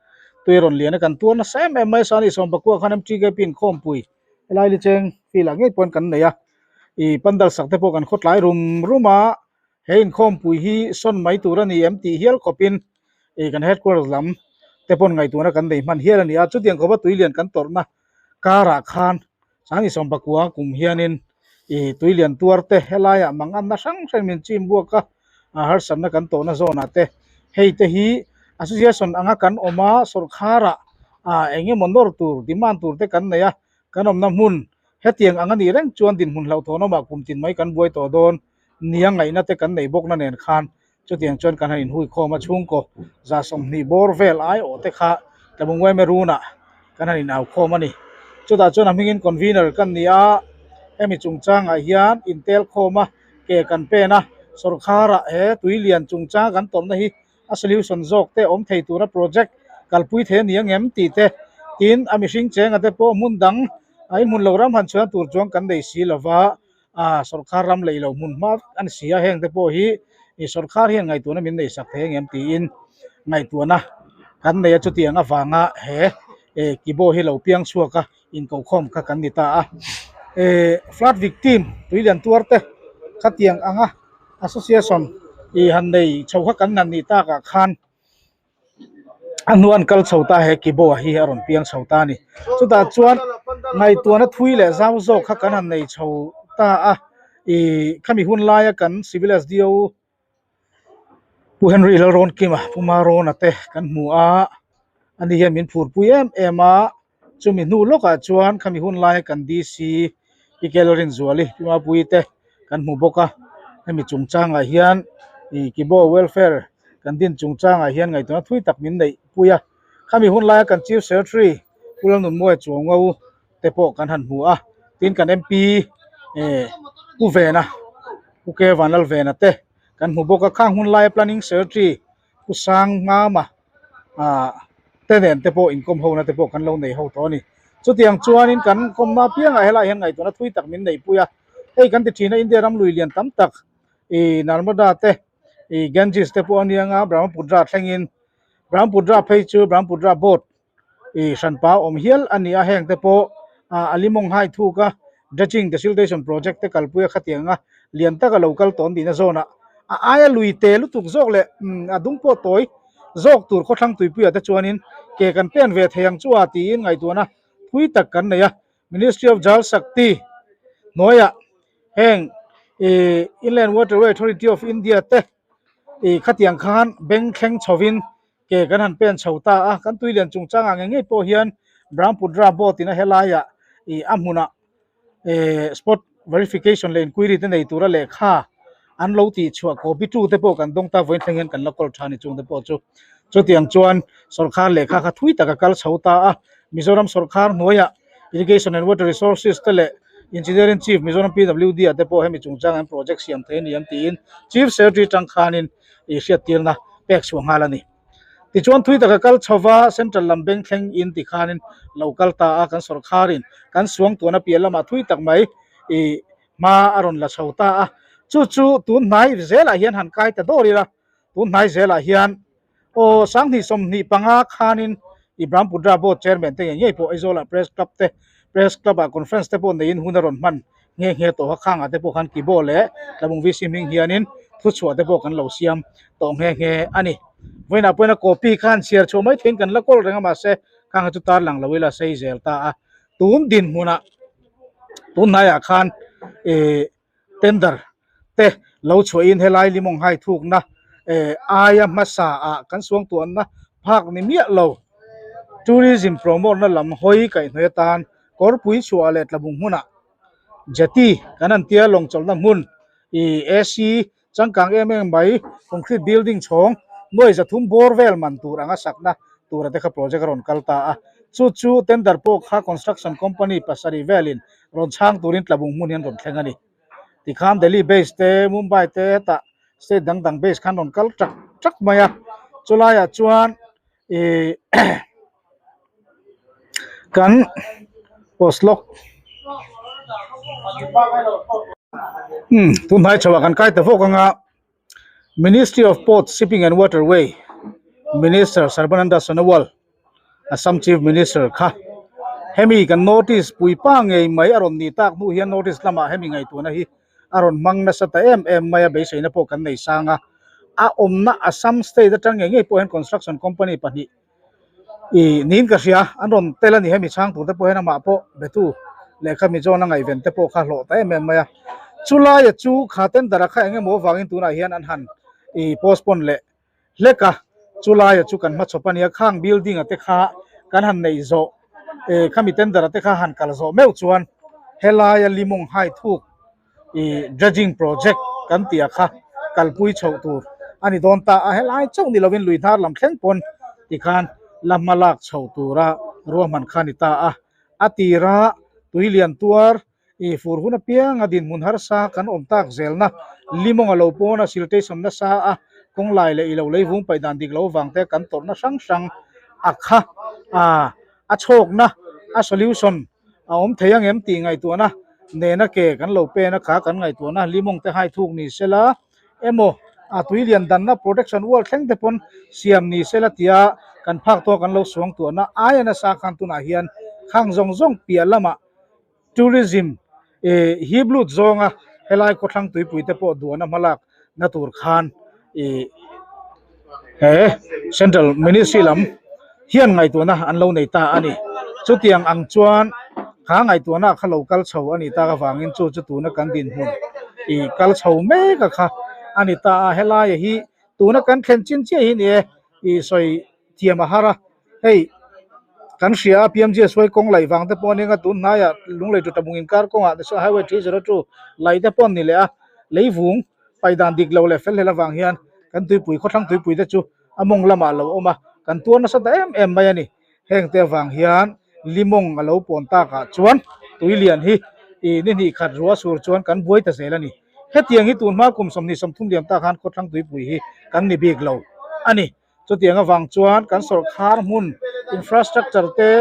tui a rawn lian a kan tuar nasa em em mai a sanghnih sawmpakua khan M_T_K_P inkhawmpui helai li cheng field ah ngei pawhin kan nei a ih pandal sak te pawh kan khawtlai rum rum a. He inkhawmpui hi sawn mai tur a ni em tih hial khawpin ih kan headquarters lam te pawn ngaihtuahna kan nei hman hial a ni a, chutiang khawpa tuilian kan tawrhna karah khan Sangni Sawmpakua kum hianin ih tuilian tuar te helaiah manganna hrang hrang min chim buak a, harsatna kan tawhna zawnah te hei te hi association anga kan awm a sawrkharah ah eng emaw nawr tur demand tur te kan nei a, kan awmna hmun hetiang ang a nih reng chuan dinhmun hlauhthawn awmah kum tin mai kan buai tawh dawn. Nia ngaihna te kan nei bawkna nen khan chutiang chuan kan han inhui khawm a, chhungkaw za 20 bawr vel aiawh te kha Tlabungwai Merunah kan han inau khawm a ni. Chutah chuan a hmingin convener kan ni a, hemi chungchangah hian intel khawm a, ke kan pen a, sawrkharah he tuilian chungchang kan tawrhna hi a solution zawk te awm thei tura project kalpui thei a ni angem tih te, tin a mihring chenga te pawh hmun dang a inhmun lo ram han chhuan tur chuan kan nei si lova. a sawrkar ram lei lo hmun hma a ni si a heng te pawh hi ih sawrkar hian ngaihtuahna min nei sak thei angem tiin ngaihtuahna kan nei a chutiang avanga he eh kibo hi lo piang chhuak a inkokhawm kha kan ni ta a eh flood victim tuilian tuar te khatiang anga association ih han nei chho kha kan han nih takah khan. A hnuan kal chho ta he keyboard hi a rawn piang chho ta a ni chutah chuan ngaihtuahna thui leh zau zawk kha kan han nei chho ta a ih khami hun laia kan civil S_D_O Pu Henry Lalrawnkima Pu Marawna te kan hmu a ani hian min phurpui em em a chumi hnu lawkah chuan khami hun laia kan D_C Pi Kelrinzuali Pi Mapuii te kan hmu bawk a hemi chungchangah hian ih keyboard welfare kan din chungchangah hian ngaihtuahna thui tak min neih pui a khami hun laia kan chief secretary Pu Lalnunmawia Chuango te pawh kan han hmu a tin kan M_P eh Pu Vena Pu K Vanlalvena te kan hmu bawk a khang hun laia planning secretary Pu Sangmama ah te nen te pawh inkawm ho na te pawh kan lo nei ho tawh a ni chutiang chuanin kan kawmna apiangah helaiah hian ngaihtuahna thui tak min neih pui a hei kan ti thin a India ram lui lian tam tak ih Narmada te ih Ganges te pawh a nia nga Brahmaputra thlengin Brahmaputra phei chu Brahmaputra boat ih hranpa awm hial a ni a heng te pawh ah a limawng hai thuk a dredging desiltation project te kalpui a khatiang a lian taka lo kal tawn tihna zawnah a aia lui te lutuk zawk leh umm a dung pawh tawi zawk tur khawthlang tuipuiah te chuanin ke kan pen ve thei ang chu a tiin ngaihtuahna thui tak kan nei a Ministry of Jal Shakti hnuaiah heng ih Inland Waterway Authority of India te ih khatiang khan beng thleng chhovin ke kan han pen chho ta a kan tuilian chungchangah ngei ngei pawh hian Brahmaputra boat in a helaiah ih a hmunah eh spot verification leh inquiry te nei tura lehkha an lo tih chhuah copy tu te pawh kan dawng ta vawiin thleng hian kan la kawl tha ni chung te pawh chu chutiang chuan sawrkar lehkha kha thui tak a kal chho ta a Mizoram sawrkar hnuaiah Irrigation and Water Resources te leh Engineering Chief Mizoram P_W_D ah te pawh hemi chungchang an project siam thei a ni an tiin Chief Secretary tang khanin ih hriattirna pek chhuah nghal a ni. Tichuan thui taka kal chhova Central lam beng thleng in ti khanin lo kal ta a kan sawrkharin kan suang tuahna piah lamah thui tak mai ih hma a rawn la chho ta a chu chu tun hnai zelah hian han kai ta dawr ila tun hnai zelah hian. Aw 2025 khanin i Brahmaputra Board Chairman te ngei ngei pawh Aizawlah Press Club te Press Club ah Conference te pawh neiin hun a rawn hman nghe nghe tawh a, khangah te pawh khan Kibo leh Tlabung VC hming hianin thuchhuah te pawh kan lo siam tawh nghe nghe a ni. Vawiinah pawhin a copy khan chhiar chhuah mai theiin kan la kawl reng a mahse khangah chu tarlang lo ila sei zel ta a. Tun dinhmunah tun hnaiah khan ih tender te lo chhuahin helai limawng hai thukna eh aia hmasa ah kan suangtuahna phak ni miah lo tourism promote na lam hawi kaihhnawih atan kawrpui chhuah leh tlabung hmunah jetty kan han tia lawng chawlhna hmun ih AC Changkang em em mai concrete building chhawng nuai zathum bawr vel man tur anga sakna tura te kha project a rawn kal ta a, chu chu tender pawh kha construction company pasarih velin rawn chhang turin tlabung hmun hian rawn thleng a ni. Tikhan Delhi base te, Mumbai te hetah state dang dang base khan rawn kal tak tak mai a, chulaiah chuan ih kan post lawk umm tunhnai chhoah kan kai ta vawk anga Ministry of Ports Shipping and Waterway Minister Sarbananda Sonowal Assam Chief Minister kha hemi kan notice puipa ngei mai a rawn nih tak hnu hian notice lamah hemi ngaihtuahna hi a rawn hmang nasa ta em em mai a beiseina pawh kan nei sang a a awmna Assam state atang ngei ngei pawh hian construction company pahnih ih niin ka hria an rawn tel a ni hemi chhang tur te pawh hian amah pawh betu lehkha mi zawn a ngaihven te pawh kha hlawh ta em em mai a chulaia chu kha tender a kha eng emaw avangin tunah hian an han ih postpone leh hlek a chulaia chu kan hmachhawp a nia khang building a te kha kan han neih zawh eh khami tender a te kha han kal zawh meuh chuan helaia limawng hai thuk ih dredging project kan tih ah kha kalpui chhoh tur a ni dawn ta a helai chauh ni lovin lui hnar lam thleng pawn tikhan la hma lak chhoh tura ruahman kha a ni ta a a tira tui lian tuar ih fur hun apianga dinhmun harsa kan awm tak zelna limawng a lo pawn a siltation nasa a kawng lai leh ilo leivung paih dan dik lo vang te kan tawrhna hrang hrang a kha ah a chhawkna a solution a awm thei ang em tih ngaihtuahna nena ke kan lo pen a kha kan ngaihtuahna limawng te hai thuk ni sela emaw a tui lian danna protection wall thleng te pawn siam ni sela tia kan phak tawk kan lo suang tuahna aia nasa khan tunah hian khang zawng zawng piah lamah tourism eh hip lut zawnga helai khawthlang tuipui te pawh duahna hmalak na tur khan ih he central ministry lam hian ngaihtuahna an lo nei ta a ni chutiang ang chuan kha ngaihtuahna kha lo kal chho a nih tak avangin chu chu tuna kan dinhmun ih kal chho mek a kha a ni ta a helaia hi tuna kan thlen chin chiah hi ni e ih sawi thiam a har a hei kan hria a PMGSY kawng laih vang te pawh a nia tun hnaiah lunglei tu tabung inkar kawngah national highway 302 laih te pawh an ni leh a leivung paih dan dik lo leh fel hlel avang hian kan tuipui khawthlang tuipui te chu a mawng lamah a lo awm a kan tuar nasa ta em em mai a ni heng te avang hian limawng a lo pawn takah chuan tui lian hi ih ni hnih khat ruah sur chuan kan buai ta zel a ni hetiang hi tun hma kum 20 30 liam tak khan khawthlang tuipui hi kan ni bik lo a ni. Chutiang avang chuan kan sawrkhar hmun infrastructure te,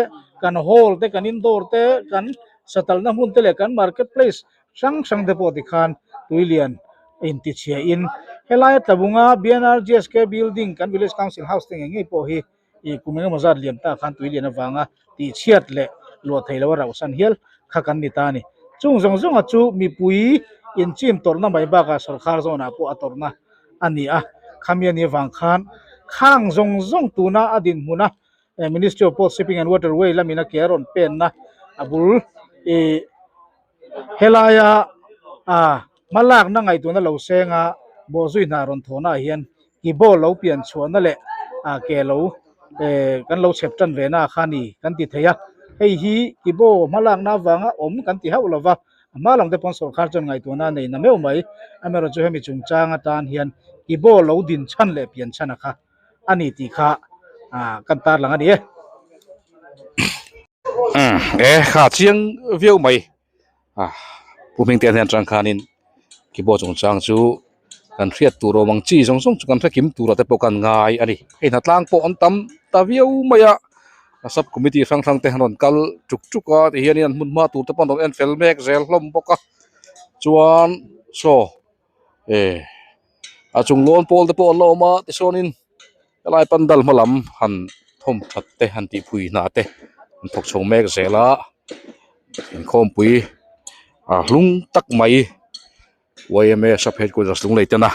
kan hall te, kan indoor te, kan satalna hmun te leh kan market place hrang hrang te pawh tikhan tuilian a intichhia in helaia tlabunga BNRGSK building kan village council house te ngei ngei pawh hi ih kum engemaw zat liam ta khan tuilian avanga tihchhiat leh luah thei lo a rauhsan hial kha kan ni ta a ni. Chung zawng zawnga chu mipui inchim tawrhna mai bakah sawrkhar zawnah pawh a tawrhna a ni a, khami a nih avang khan khang zawng zawng tuna a dinhmuna Ministry of Ports Shipping and Waterway lamin a ke a rawn penna a bul ih helaia ah hmalakna ngaihtuahna lo senga bawhzui hna rawn thawhna ah hian keyboard lo pian chhuahna leh ah ke lo eh kan lo chhep tan ve na kha a ni kan ti thei a, hei hi keyboard hmalakna avanga awm kan ti hauh lova. A hma lam te pawn sawrkhar chuan ngaihtuahna a nei na meuh mai. Amaherawhchu hemi chungchang atan hian i ball lo din chhan leh pian chhan a kha a ni tih kha kan tarlang a ni e. Umm e kha chiang viau mai a pu hming te hian atang khanin keyboard chungchang chu kan hriat tur awm ang chi zawng zawng chu kan hre kim tur ah te pawh kan ngai a ni hei hnatlang pawh an tam ta viau mai a a sub committee hrang hrang te an rawn kal tuk tuk a ti hian in an hmun hma tur te pawh an rawn en fel mek zel hlawm bawk a chuan saw eh a chung lawn pawl te pawh an la awm a tichuanin. Helai pandal hma lam han thawm that te han tih phui hna te an thawk chho mek zel a inkhawmpui ah hlung tak mai yma sub headquarters lung lei ten a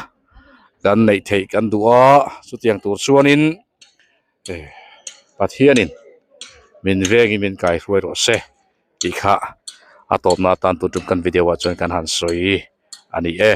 kan neih theih kan duh a chutiang tur chuanin eh Pathianin min vengin min kaihruai rawh se tih kha a tawpna atan tun tum kan video ah chuan kan han sawi a ni e.